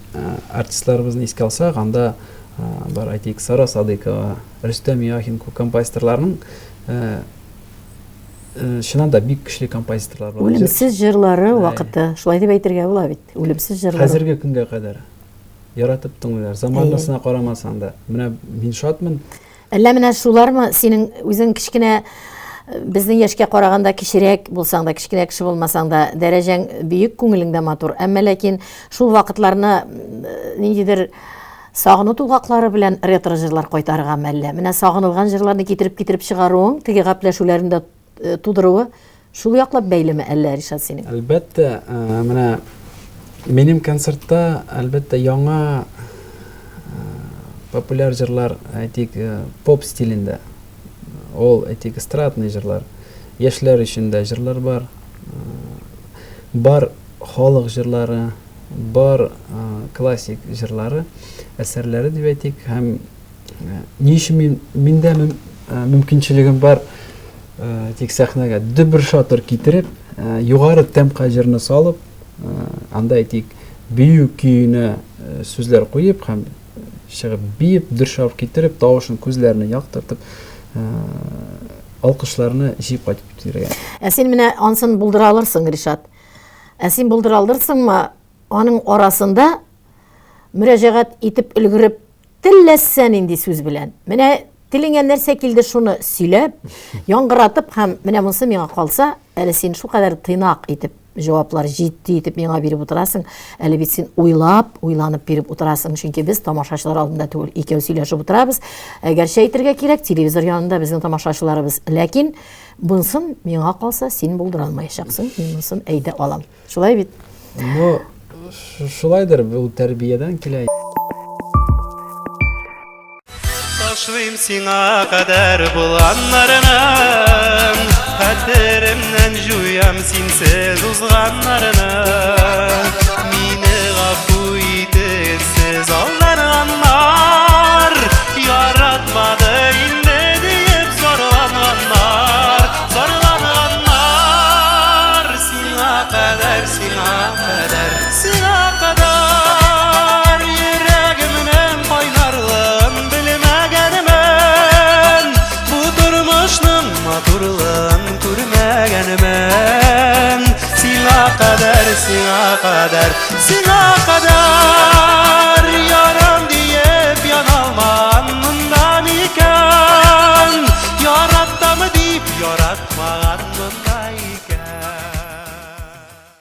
артистларыбызны искә алсак, анда бар, әйтик, Сара Садыйкова, Рөстәм Яхин күп композиторларның чыннан да бик көчле композиторлар бар. Үлемсез җырлары вакыты, шулай дип әйтергә була бит. Үлемсез җырлары. Хәзерге көнгә кадәр. Яратып тыңлыйлар. Заманасына карамасаң да. Менә мин шатмын. Әллә менә шулармы синең үзең кечкенә э, безнең яшькә караганда кечерәк булсаң да, кечкенә кеше булмасаң да, дәрәҗәң бөек, күңелең дә матур. Әмма ләкин шул вакытларны э, ниндидер сагыну тулгаклары белән ретро җырлар кайтарырга мәллә? Менә сагынылган җырларны китереп-китереп чыгаруың, теге гәпләшүләрен дә Э, тудыруы шул яклап бәйлеме әллә, Ришат, синең? Әлбәттә, э, менә минем концертта, әлбәттә, яңа э, популяр җырлар, әйтик, поп стилендә. Ул, әйтик, эстрадный җырлар. Яшьләр өчен дә җырлар бар. Бар халык җырлары, бар классик җырлары, әсәрләре дип әйтик, һәм Ни өчен мин миндә мөмкинчелегем бар тик сәхнәгә дөбер шатыр китереп, югары темпка җырны салып, анда әйтик, бию көенә сүзләр куеп һәм чыгып биеп, дөр шап китереп, тавышын күзләрне яктыртып, алкышларны җыеп кайтып китәргә. Ә син менә ансын булдыра алырсың, Ришат. Ә син булдыра алырсыңмы? Аның арасында мөрәҗәгать итеп өлгереп Телләсә нинди сүз белән. Менә телеңә нәрсә килде шуны сөйләп, яңгыратып һәм менә монысы миңа калса, әле син шулкадәр тыйнак итеп җаваплар җитди итеп миңа биреп утырасың, әле бит син уйлап, уйланып биреп утырасың, чөнки без тамашачылар алдында түгел, икәү сөйләшеп утырабыз. Әгәрчә әйтергә кирәк, телевизор янында безнең тамашачыларыбыз. Ләкин монсын миңа калса, син булдыра алмаячаксың, мин монсын әйтә алам. Шулай бит? Ну, шулайдыр, бу тәрбиядән килә. Ташлыйм сиңа кадәр булганнарны, Хәтеремнән җуям синсез узганнарны. Мине гафу итегез, сез алданганнар, Яратмады инде диеп зарланганнар, Зарланганнар. Сиңа кадәр, сиңа кадәр, сиңа кадәр Йөрәгемнең кайнарлыгын белмәгәнмен Бу тормышның матурлыгын күрмәгәнмен Сиңа кадәр, сиңа кадәр, сиңа кадәр Ярам диеп яналмаганмын да микән Яратам дип яратмаганмын да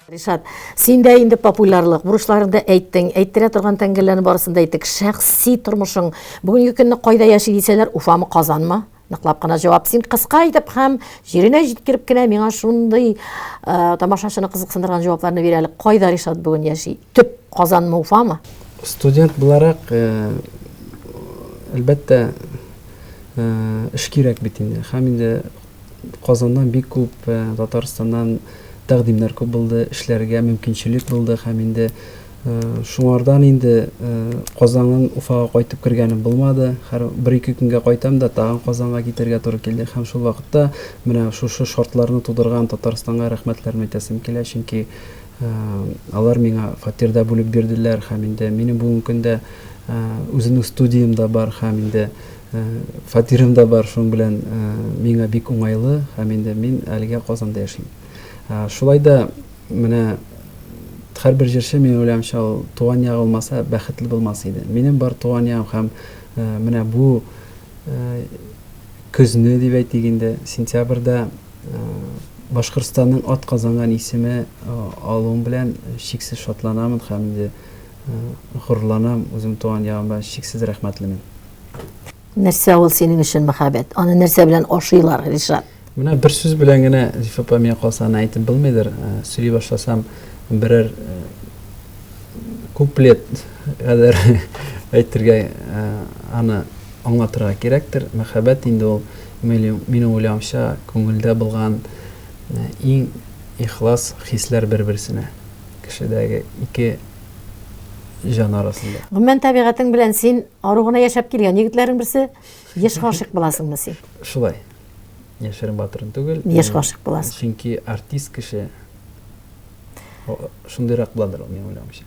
Ришат, синдә инде популярлык, бурычларыңды әйттең, әйттерә торган тәңгәлләрнең барысын да әйттек. Шәхси тормышың, бүгенге көнне кайда яши дисәләр, Уфамы, Казанмы? Ныклап кына җавап. Син кыска итеп һәм җиренә җиткереп кенә миңа шундый э, тамашачыны кызыксындырган җавапларны бир әле. Кайда Ришат бүген яши? Төп Казанмы, Уфамы? Студент буларак, э, әлбәттә, э, эш кирәк бит инде. Һәм инде Казаннан бик күп, Татарстаннан тәкъдимнәр күп булды, эшләргә мөмкинчелек булды һәм инде Шуңардан инде Казаннан Уфага кайтып кергәнем булмады. Һәр бер-ике көнгә кайтам да, тагын Казанга китәргә туры килде. Һәм шул вакытта менә шушы шартларны тудырган Татарстанга рәхмәтләремне әйтәсем килә, чөнки алар миңа фатир да бүлеп бирделәр һәм инде минем бүгенге көндә үземнең студиям дә бар һәм инде фатирым да бар, шуның белән миңа бик уңайлы һәм инде мин әлегә Казанда яшим. Шулай да Менә һәрбер җырчы, минем уйлавымча, ул туган ягы булмаса, бәхетле булмас иде. Минем бар туган ягым һәм менә бу көзне дип әйтик инде, сентябрьдә Башкортстанның атказанган исеме алуым белән чиксез шатланамын һәм инде горурланам, үзем туган ягым белән чиксез рәхмәтлемен. Нәрсә ул синең өчен мәхәббәт? Аны нәрсә белән ашыйлар, Ришат? Менә бер сүз белән генә, Зифа апа, миңа калса, аны әйтеп булмыйдыр. Сөйли башласам, берәр куплет кадәр әйтергә, аны аңлатырга кирәктер. Мәхәббәт инде ул, минем уйлавымча, күңелдә булган иң ихлас хисләр бер-берсенә. Кешедәге ике җан арасында. Гомумән, табигатең белән син ару гына яшәп килгән егетләрнең берсе. Еш гашыйк буласыңмы син? Шулай. Яшерен батырын түгел. Еш гашыйк буласың. Чөнки артист кеше шундыйрак буладыр ул, минем уйлавымча.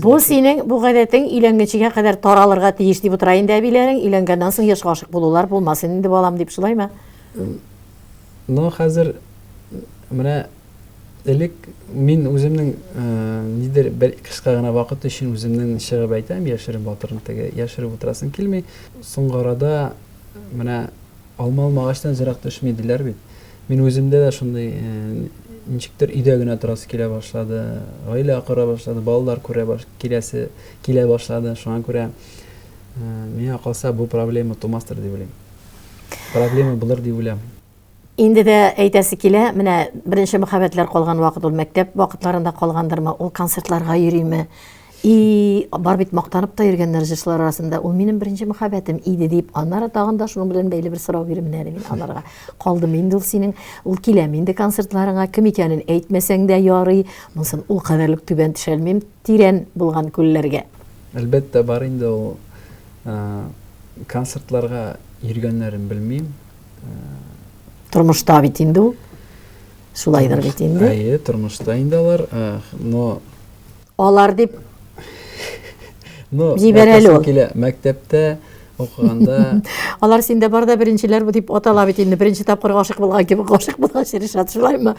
Бу синең бу гадәтең өйләнгәнчегә кадәр таралырга тиеш дип утыра инде әбиләрең. Өйләнгәннән соң еш гашыйк булулар булмасын инде, балам, дип, шулаймы? Но хәзер менә Элек мин үземнең нидер бер кыска гына вакыт өчен үземнең чыгып әйтәм, яшерен батырын теге яшереп утырасым килми. Соңгы арада менә алма алмагачтан җырак төшми диләр бит. Мин үземдә дә шундый ничектер өйдә генә торасы килә башлады, гаилә кора башлады, балалар күрә баш, киләсе килә башлады. Шуңа күрә миңа калса бу проблема тумастыр дип уйлыйм. Проблема булыр дип уйламыйм. Инде дә әйтәсе килә, менә беренче мәхәббәтләр калган вакыт ул мәктәп вакытларында калгандырмы, ул концертларга йөриме? И бар бит мактанып та йөргәннәр җырчылар арасында, ул минем беренче мәхәббәтем иде дип, аннары тагын да шуның белән бәйле бер сорау бирим әле мин аларга. Калдымы инде ул синең, ул киләме инде концертларыңа, кем икәнен әйтмәсәң дә ярый, монысын ул кадәрлек түбән төшәлмим, тирән булган күлләргә. Әлбәттә, бар инде ул концертларга йөргәннәрен белмим. Тормышта бит инде ул. Шулайдыр бит инде. Әйе, тормышта инде алар, но алар дип Но җибәр әле ул. Килә, мәктәптә укыганда Алар синдә бар да беренчеләр бу дип атала бит инде. Беренче тапкыр гашыйк булган кебек гашыйк булган Ришат, шулаймы?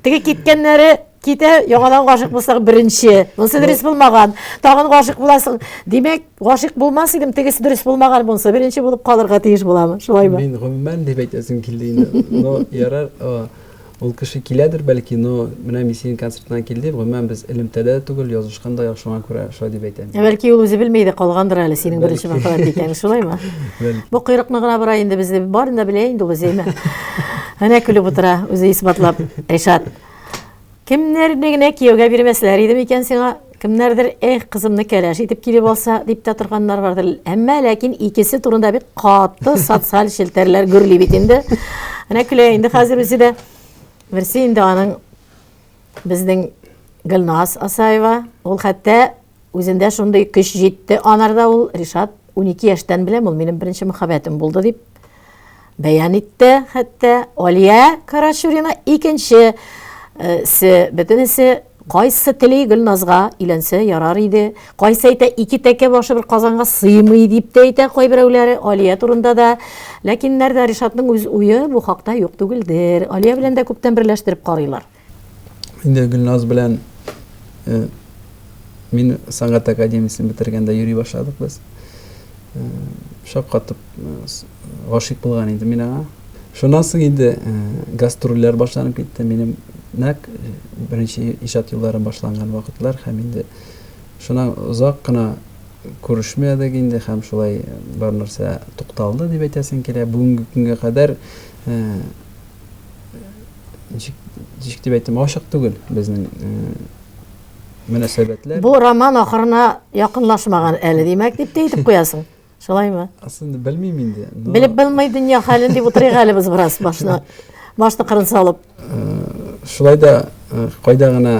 Теге киткәннәре китә, яңадан гашыйк булсаң беренче. Монысы дөрес булмаган. Тагын гашыйк буласың. Димәк, гашыйк булмас идем, тегесе дөрес булмаган булса, беренче булып калырга тиеш буламы? Шулаймы? Мин гомумән дип әйтәсем килде инде. Но ярар, ул кеше киләдер бәлки, но менә мин синең концертыңа килдем, гомумән без элемтәдә дә түгел, язышкан да юк, шуңа күрә шулай дип әйтәм. Ә бәлки ул үзе белми дә калгандыр әле синең беренче мәхәббәт икәнен, шулаймы? Бәлки. Бу койрыкны гына бора инде безне, барын да белә инде ул үзе, әйме? Әнә көлеп утыра, үзе исбатлап. Ришат, Кемнәрне генә кияүгә бирмәсләр иде микән сиңа? Кемнәрдер, эх, кызымны кәләш итеп килеп алса, дип тә торганнар бардыр. Әмма ләкин икесе турында бик каты социаль челтәрләр гөрли бит инде. Менә көлә инде хәзер үзе дә. Берсе инде аның безнең Гөлназ Асаева. Ул хәтта Үзендә шундый көч җитте анарда ул, Ришат, 12 яшьтән беләм, ул минем беренче мөхәббәтем булды дип бәян итте хәтта. Алия Карачурина икенче э, се, бөтенесе кайсы тели Гөлназга өйләнсә ярар иде. Кайсы әйтә, ике тәкә башы бер казанга сыймый дип тә әйтә кайберәүләре Алия турында да. Ләкин нәрдә Ришатның үз уе бу хакта юк түгелдер. Алия белән дә күптән берләштереп карыйлар. Инде Гөлназ белән э, мин сәнгать академиясен бетергәндә йөри башладык без. Э, шаккатып э, гашыйк булган инде мин аңа. Шуннан соң инде гастрольләр башланып китте. Минем нәкъ беренче иҗат юлларым башланган вакытлар һәм инде шуннан озак кына күрешмәдек инде һәм шулай бар нәрсә тукталды дип әйтәсең килә. Бүгенге көнгә кадәр ничек, ничек дип әйтим, ачык түгел безнең э, мөнәсәбәтләр. Бу роман ахырына якынлашмаган әле, димәк, дип тә әйтеп куясың. Шулаймы? Аслында белмим инде. Но... Белеп булмый дөнья хәлен дип утырыйк әле без бераз башны. Башны кырын салып. Э, шулай да э, кайда гына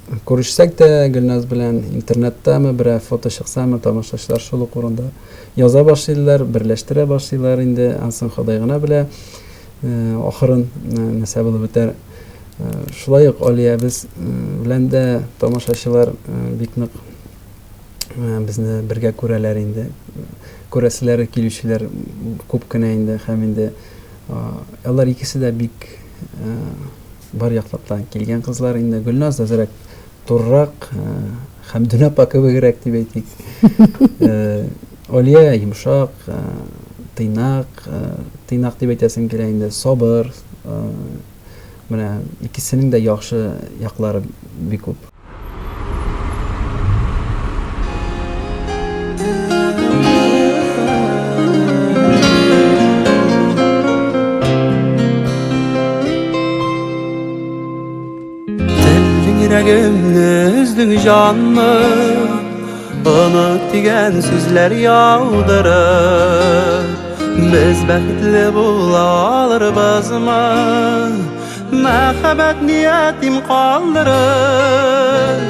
Күрешсәк тә Гөлназ белән интернеттамы, берәр фото чыксамы, тамашачылар шул ук урында яза башлыйлар, берләштерә башлыйлар инде. Ансын Ходай гына белә, ахырын нәрсә булып бетәр. Шулай ук Алиябез белән дә тамашачылар бик нык безне бергә күрәләр инде. Күрәселәре килүчеләр күп кенә инде һәм инде алар икесе дә бик бар яклап та килгән кызлар инде. Гөлназ әзрәк турырак, Хәмдүнә апа кебегрәк дип әйтик. Алия йомшак, тыйнак, тыйнак дип әйтәсем килә инде, сабыр. Менә икесенең дә яхшы яклары бик күп. Телдең йөрәгемне өздең җанны Оныт дигән сүзләр яудырып Без бәхетле була алырбызмы Мәхәббәт ниятим калдырып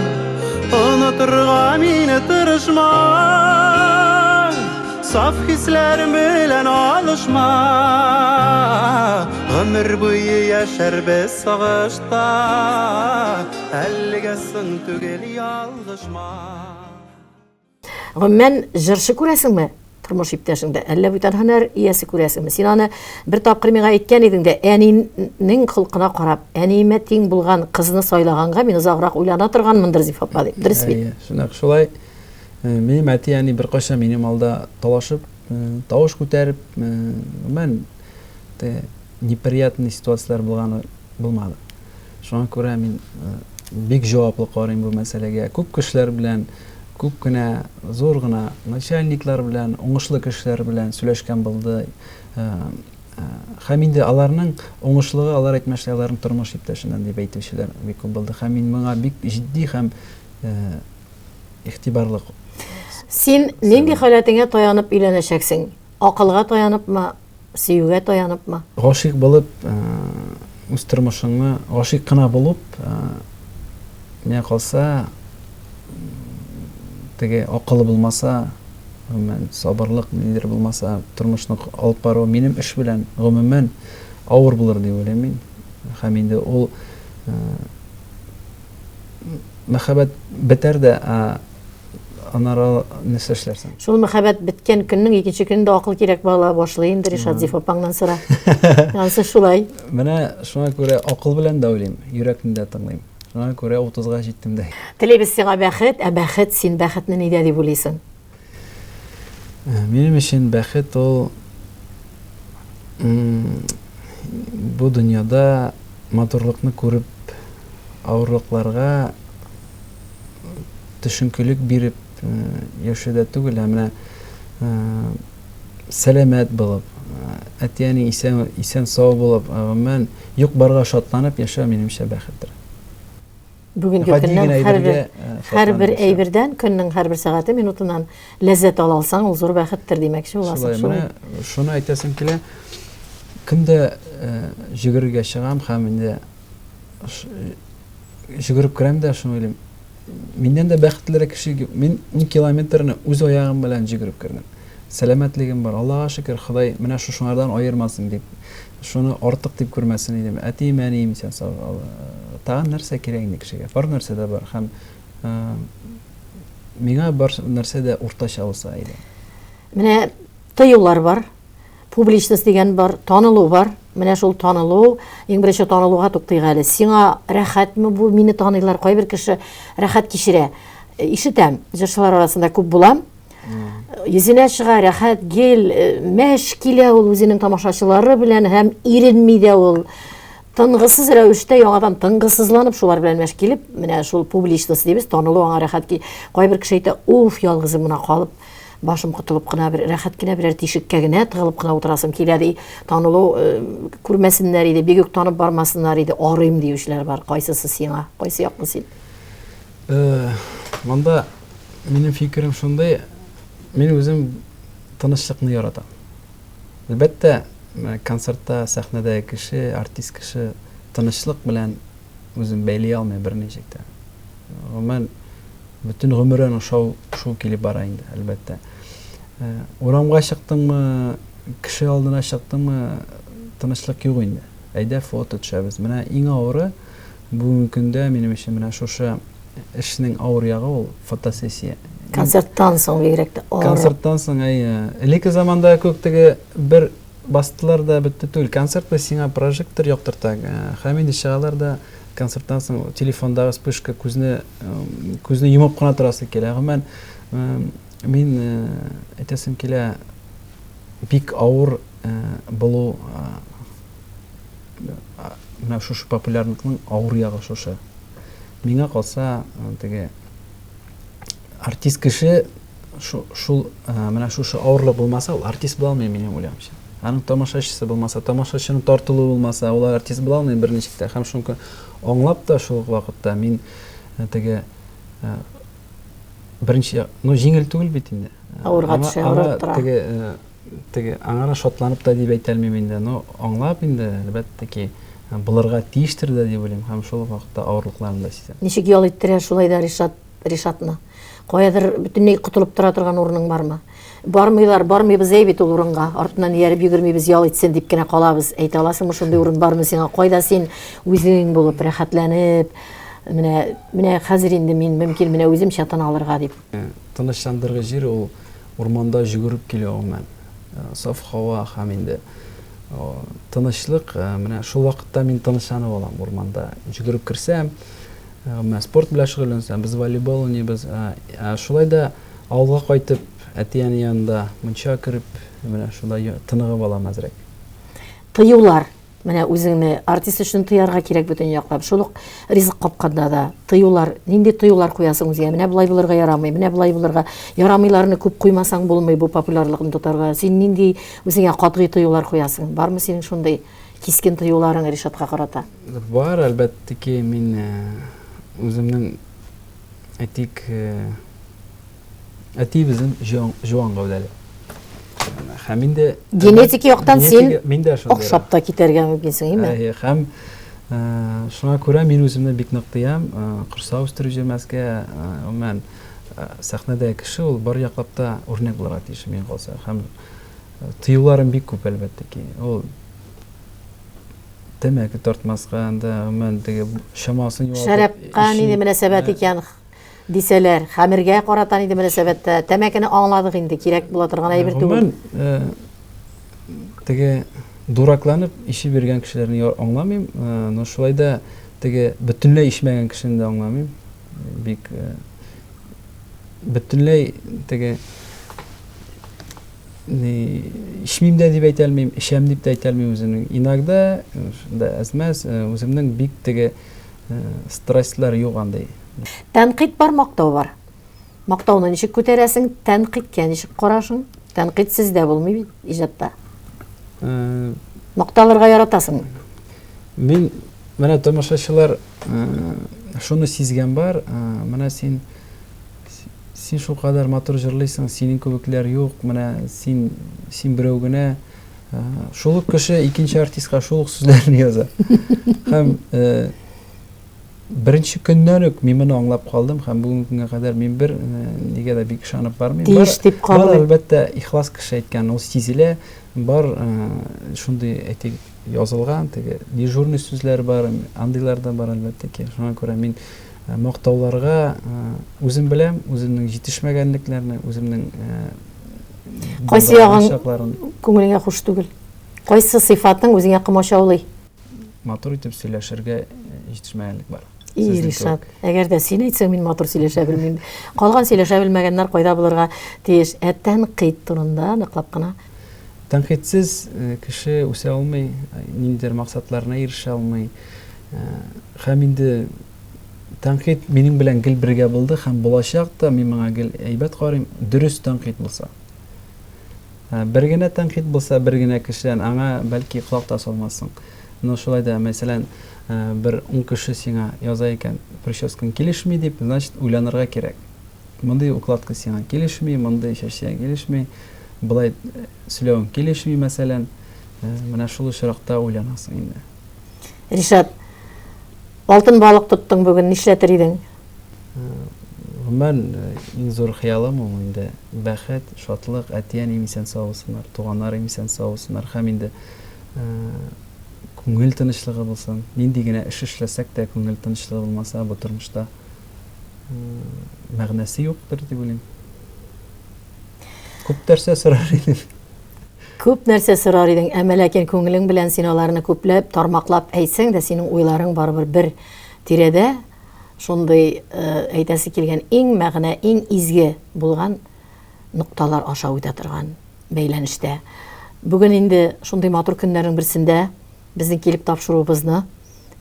Онытырга мине тырышма Саф хисләрем белән алышма Гомер буе яшәрбез сагышта Әлегә соң түгел ялгышма Гомумән, җырчы күрәсеңме тормыш иптәшеңдә, әллә бүтән һөнәр иясе күрәсеңме? Син аны бер тапкыр миңа әйткән идең дә, әнинең холкына карап, әниемә тиң булган кызны сайлаганга мин озаграк уйлана торганмындыр, Зифа апа, дип. Дөрес бит? Әйе, шунак шулай. Э, минем әти-әни беркайчан минем алда талашып, э, тавыш күтәреп, э, гомумән, неприятный ситуацияләр булганы булмады. Шуңа күрә мин бик җаваплы карыйм бу мәсьәләгә. Күп кешеләр белән, күп кенә зур гына начальниклар белән, уңышлы кешеләр белән сөйләшкән булды. Һәм инде аларның уңышлыгы, алар әйтмешли, аларның тормыш иптәшеннән дип әйтүчеләр бик күп булды. Һәм мин моңа бик җитди һәм игътибарлы. Син нинди халәтеңә таянып өйләнәчәксең? Акылга таяныпмы, Сөюгә таяныпмы? Гашыйк булып, үз тормышыңны гашыйк кына булып, миңа калса, теге акылы булмаса, гомумән, сабырлык нидер булмаса, тормышны алып бару минем эш белән гомумән авыр булыр дип уйлыйм мин. Һәм инде ул мәхәббәт бетәр дә, ә Аннары нәрсә эшләрсең? Шул мәхәббәт беткән көннең икенче көнендә акыл кирәк була башлый инде Ришат Зиф апаңнан сора. Ансы шулай. Менә шуңа күрә акыл белән дә уйлыйм, йөрәкне дә тыңлыйм. Шуңа күрә 30-га җиттем дә. Телибез сиңа бәхет, ә бәхет, син бәхетне нидә дип уйлыйсың? Э, минем өчен бәхет ул бу дөньяда матурлыкны күреп, авырлыкларга төшенкелек биреп яшәүдә түгел, ә менә сәламәт булып, әти-әни исән, исән сау булып, гомумән, юк-барга шатланып яшәү минемчә бәхеттер. Бүгенге көннән һәрбер һәрбер әйбердән, көннең һәрбер сәгате, минутыннан ләззәт ала алсаң, ул зур бәхеттер димәкче буласың. Шулай, менә шуны әйтәсем килә. Көндә йөгерергә чыгам һәм инде Йөгереп керәм дә шуны уйлыйм. Миннән дә бәхетлерәк кеше юк. Мин 10 километрны үз аягым белән йөгереп кердем. Сәламәтлегем бар. Аллага шөкер, Ходай менә шушыңардан аермасын дип, шуны артык дип күрмәсен идем. Әтием, әнием исән сау. Тагын нәрсә кирәк инде кешегә? Бар нәрсә дә бар һәм миңа бар нәрсә дә уртача булса иде. Менә тыюлар бар. Публичность дигән бар, танылу бар. Менә шул танылу, иң беренче танылуга туктыйк әле. Сиңа рәхәтме бу, мине таныйлар, кайбер кеше рәхәт кичерә. Ишетәм, җырчылар арасында күп булам. Йөзенә чыга, рәхәт, гел, э, мәш килә ул үзенең тамашачылары белән һәм иренми дә ул. Тынгысыз рәвештә яңадан тынгысызланып шулар белән мәш килеп, менә шул публичность дибез, танылу аңа рәхәт. Кайбер кеше әйтә, уф, ялгызым гына калып, Башым котылып кына бер рәхәт кенә берәр тишеккә генә тыгылып кына утырасым килә ди. Танылу э, күрмәсеннәр иде, бик үк танып бармасыннар иде, арыйм диючеләр бар. Кайсысы сиңа? Кайсы яклы син? Э, монда минем фикерем шундый, мин үзем тынычлыкны яратам. Әлбәттә, концертта, сәхнәдәге кеше, артист кеше тынычлык белән үзен бәйли алмый берничек тә. Гомумән, бөтен гомере аның шау шу килеп бара инде, әлбәттә. Урамга чыктыңмы, кеше алдына чыктыңмы, тынычлык юк инде. Әйдә фото төшәбез. Менә иң авыры бүгенге көндә минем өчен менә шушы эшнең авыр ягы ул фотосессия. Концерттан соң бигрәк тә авыр. Концерттан соң, әйе. Элекке заманда күк теге бер бастылар да бетте түгел. Концерт бит сиңа прожектор яктырта. Һәм инде чыгалар да концерттан соң телефондагы вспышка күзне күзне йомып кына торасы килә. Гомумән, мин әйтәсем килә, бик авыр булу менә шушы популярлыкның авыр ягы шушы. Миңа калса, теге артист кеше шул менә шушы авырлык булмаса, ул артист була алмый, минем уйлавымча. Аның тамашачысы булмаса, тамашачының тартылуы булмаса, ул артист була алмый берничек тә. Һәм шуны аңлап та шул ук вакытта мин теге беренче, ну җиңел түгел бит инде. Авырга төшә, авырып тора. Теге Теге аңара шатланып та дип әйтә алмыйм инде, но аңлап инде, әлбәттә ки, булырга тиештер дә дип уйлыйм һәм шул ук вакытта авырлыкларын да сизәм. Ничек ял иттерә шулай да Ришат Ришатны? Каядыр бөтенләй котылып тора торган урының бармы? Бармыйлар, бармыйбыз әй бит ул урынга, артыннан ияреп йөгермибез, ял итсен дип кенә калабыз. Әйтә аласыңмы, шундый урын бармы сиңа? Кайда син үзең булып, рәхәтләнеп, менә, менә хәзер инде мин мөмкин, менә үземчә тын алырга дип? Тынычландыргыч җир ул Урманда җөгереп килә гомумән. Саф һава һәм инде тынычлык. Менә шул вакытта мин тынычланып алам урманда. Җөгереп керсәм, гомумән спорт белән шөгыльләнсәм, без волейбол уйныйбыз. Шулай да авылга кайтып, әти-әни янында мунча кереп, менә шунда тыныгып алам әзрәк. Тыюлар. Менә үзеңне артист өчен тыярга кирәк бөтен яклап. Шул ук ризык капканда да тыюлар, нинди тыюлар куясың үзеңә? Менә болай булырга ярамый, менә болай булырга ярамыйларны күп куймасаң булмый бу популярлыкны тотарга. Син нинди үзеңә катгый тыюлар куясың? Бармы синең шундый кискен тыюларың Ришатка карата? Бар, әлбәттә ки, мин үземнең, әйтик, Әти безнең җуан гәүдәле. Һәм инде генетик яктан син охшап та китәргә мөмкинсең, әйме? Әйе, һәм шуңа күрә мин үземне бик нык тыям, корсак үстереп җөрмәскә, гомумән, сәхнәдә кеше ул бар яклап та үрнәк булырга тиеш, миңа калса. Һәм тыюларым бик күп, әлбәттә ки. Ул тәмәке тартмаска, анда гомумән теге чамасын югалтып. Шәрабка нинди мөнәсәбәт икән? Дисәләр, хәмергә карата нинди мөнәсәбәттә? Тәмәкене аңладык инде, кирәк була торган әйбер түгел. Гомумән, теге дуракланып ишеп йөргән кешеләрне аңламыйм, но шулай да теге бөтенләй ишмәгән кешене дә аңламыйм. Бик бөтенләй теге ни ишмим дә дип әйтә алмыйм, эчәм дип тә әйтә алмыйм үземнең. Иногда, да әз-мәз, үземнең бик теге Страстлар юк андый. Тәнкыйть бар, мактау бар. Мактауны ничек күтәрәсең, тәнкыйтькә ничек карашың? Тәнкыйтьсез дә булмый бит иҗатта. Макталырга яратасыңмы? Мин менә тамашачылар шуны сизгән бар, менә син син шулкадәр матур җырлыйсың, синең кебекләр юк, менә син син берәү генә. Шул ук кеше икенче артистка шул ук сүзләрне яза. Һәм э, беренче көннән үк мин моны аңлап калдым һәм бүгенге көнгә кадәр мин бер э, нигә дә бик ышанып бармыйм. Тиеш дип кабул. Бар, әлбәттә, ихлас кеше әйткән, ул сизелә. Бар э, шундый әйтик язылган теге дежурный сүзләр бар, андыйлар да бар әлбәттә ки. Шуңа күрә мин мактауларга үзем беләм, үземнең җитешмәгәнлекләрне, үземнең Кайсы ягың күңелеңә хуш түгел? Кайсы сыйфатың үзеңә комачаулый? Матур итеп сөйләшергә җитешмәгәнлек бар. И, Ришат, әгәр дә син әйтсәң, мин матур сөйләшә белмим. Калган сөйләшә белмәгәннәр кайда булырга тиеш? Ә тәнкыйть турында ныклап кына. Тәнкыйтьсез кеше үсә алмый, ниндидер максатларына ирешә алмый. Һәм инде Тәнкыйть минем белән гел бергә булды һәм булачак та, мин моңа гел әйбәт карыйм, дөрес тәнкыйть булса. Бер генә тәнкыйть булса, бер генә кешедән, аңа бәлки колак та салмассың. Но шулай да, мәсәлән, бер ун кеше сиңа яза икән, прическаң килешми дип, значит, уйланырга кирәк. Мондый укладка сиңа килешми, мондый чәч сиңа килешми, болай сөйләвең килешми, мәсәлән. Менә шул очракта уйланасың инде. Ришат, Алтын балык тоттың бүген, нишләтер идең? Гомумән, иң зур хыялым ул инде бәхет, шатлык, әти-әнием исән-сау булсыннар, туганнарым исән-сау булсыннар һәм инде күңел тынычлыгы булсын. Нинди генә эш эшләсәк тә, күңел тынычлыгы булмаса, бу тормышта мәгънәсе юктыр дип уйлыйм. Күп нәрсә сорар идем. Күп нәрсә сорар идең, әмма ләкин күңелең белән син аларны күпләп, тармаклап әйтсәң дә, синең уйларың барыбер бер тирәдә. Шундый әйтәсе килгән иң мәгънә, иң изге булган нокталар аша үтә торган бәйләнештә. Бүген инде шундый матур көннәрнең берсендә безнең килеп тапшыруыбызны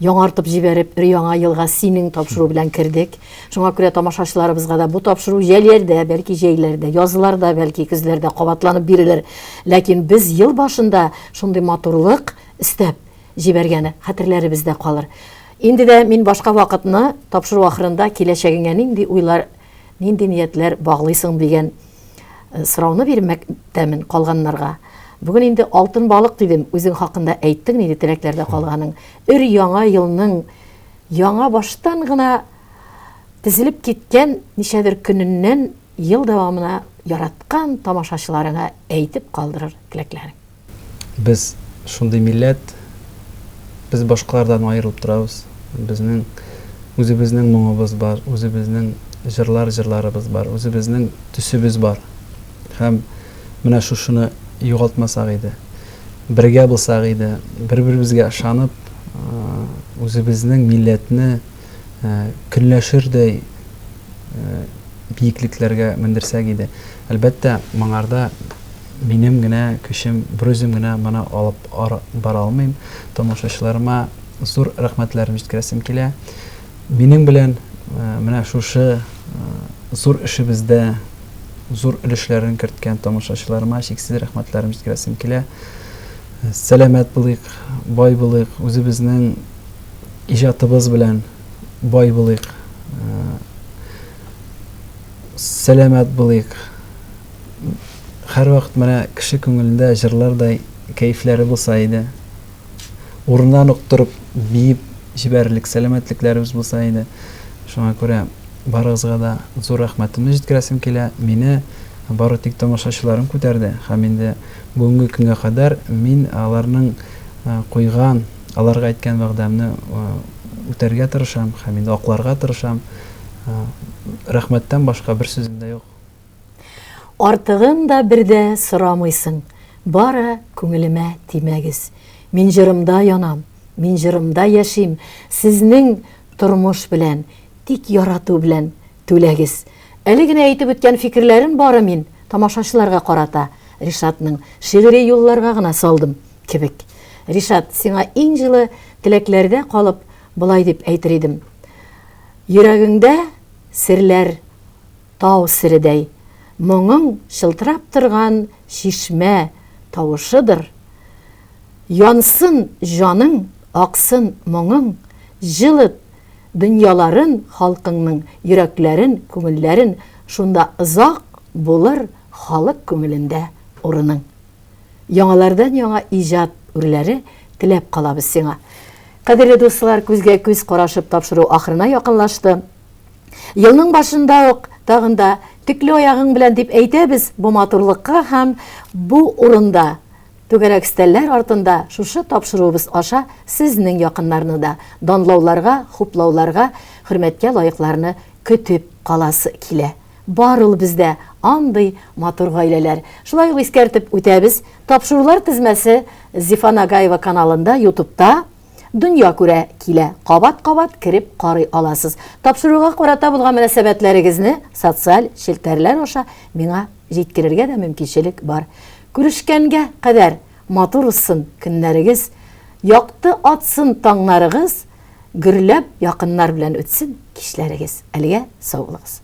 яңартып җибәреп, өр-яңа елга синең тапшыру белән кердек. Шуңа күрә тамашачыларыбызга да бу тапшыру җәйләрдә, бәлки җәйләрдә, язларда, бәлки көзләрдә кабатланып бирелер. Ләкин без ел башында шундый матурлык өстәп җибәргәне хәтерләребездә калыр. Инде дә мин башка вакытны тапшыру ахырында киләчәгеңә нинди уйлар, нинди ниятләр баглыйсың дигән э, сорауны бирмәктәмен калганнарга. Бүген инде алтын балык дидем, үзең хакында әйттең нинди теләкләрдә калганың. Өр яңа елның яңа баштан гына тезелеп киткән ничәдер көненнән ел дәвамына яраткан тамашачыларыңа әйтеп калдырыр теләкләрең. Без шундый милләт, без башкалардан аерылып торабыз. Безнең үзебезнең моңыбыз бар, үзебезнең җырлар җырларыбыз бар, үзебезнең төсебез бар. Һәм менә шушыны югалтмасак иде. Бергә булсак иде, бер-беребезгә ышанып, үзебезнең милләтне көнләшердәй биеклекләргә мендерсәк иде. Әлбәттә, моңарда Минем генә көчем, берүзем генә моны алып бара алмыйм. Тамашачыларыма зур рәхмәтләрем җиткерәсем килә. Минем белән менә шушы зур эшебездә зур өлешләрен керткән тамашачыларыма чиксез рәхмәтләрем җиткерәсем килә. Сәламәт булыйк, бай булыйк, үзебезнең иҗатыбыз белән бай булыйк. Сәламәт булыйк. Һәрвакыт менә кеше күңелендә җырлардай кәефләре булса иде. Урыннан ук торып биеп җибәрерлек сәламәтлекләребез булса иде. Шуңа күрә барыгызга да зур рәхмәтемне җиткерәсем килә. Мине бары тик тамашачыларым күтәрде һәм инде бүгенге көнгә кадәр мин аларның куйган, аларга әйткән вәгъдәмне үтәргә тырышам һәм инде акларга тырышам. Рәхмәттән башка бер сүзем дә юк. Артыгын да бер дә сорамыйсың, Бары күңелемә тимәгез. Мин җырымда янам, мин җырымда яшим, Сезнең тормыш белән, тик ярату белән түләгез. Әле генә әйтеп үткән фикерләрен бары мин тамашачыларга карата Ришатның шигъри юлларга гына салдым кебек. Ришат, сиңа иң җылы теләкләрдә калып, болай дип әйтер идем. Йөрәгеңдә серләр Тау середәй, моңың чылтырап торган чишмә тавышыдыр. Янсын җаның, аксын моңың, җылыт дөньяларын халкыңның, йөрәкләрен, күңелләрен, шунда озак булыр халык күңелендә урының. Яңалардан-яңа иҗат үрләре теләп калабыз сиңа. Кадерле дуслар, күзгә-күз карашып тапшыру ахырына якынлашты. Елның башында ук тагын да төкле аягың белән дип әйтәбез бу матурлыкка һәм бу урында түгәрәк өстәлләр артында шушы тапшыруыбыз аша сезнең якыннарны да данлауларга, хуплауларга, хөрмәткә лаекларны көтеп каласы килә. Бар ул бездә андый матур гаиләләр. Шулай ук искәртеп үтәбез, тапшырулар тезмәсе Зифа Нагаева каналында, ютубта, Дөнья күрә килә, кабат-кабат кереп карый аласыз. Тапшыруга карата булган мөнәсәбәтләрегезне социаль челтәрләр аша миңа җиткерергә дә мөмкинчелек бар. Күрешкәнгә кадәр матур узсын көннәрегез, якты атсын таңнарыгыз, гөрләп якыннар белән үтсен кичләрегез. Әлегә сау булыгыз.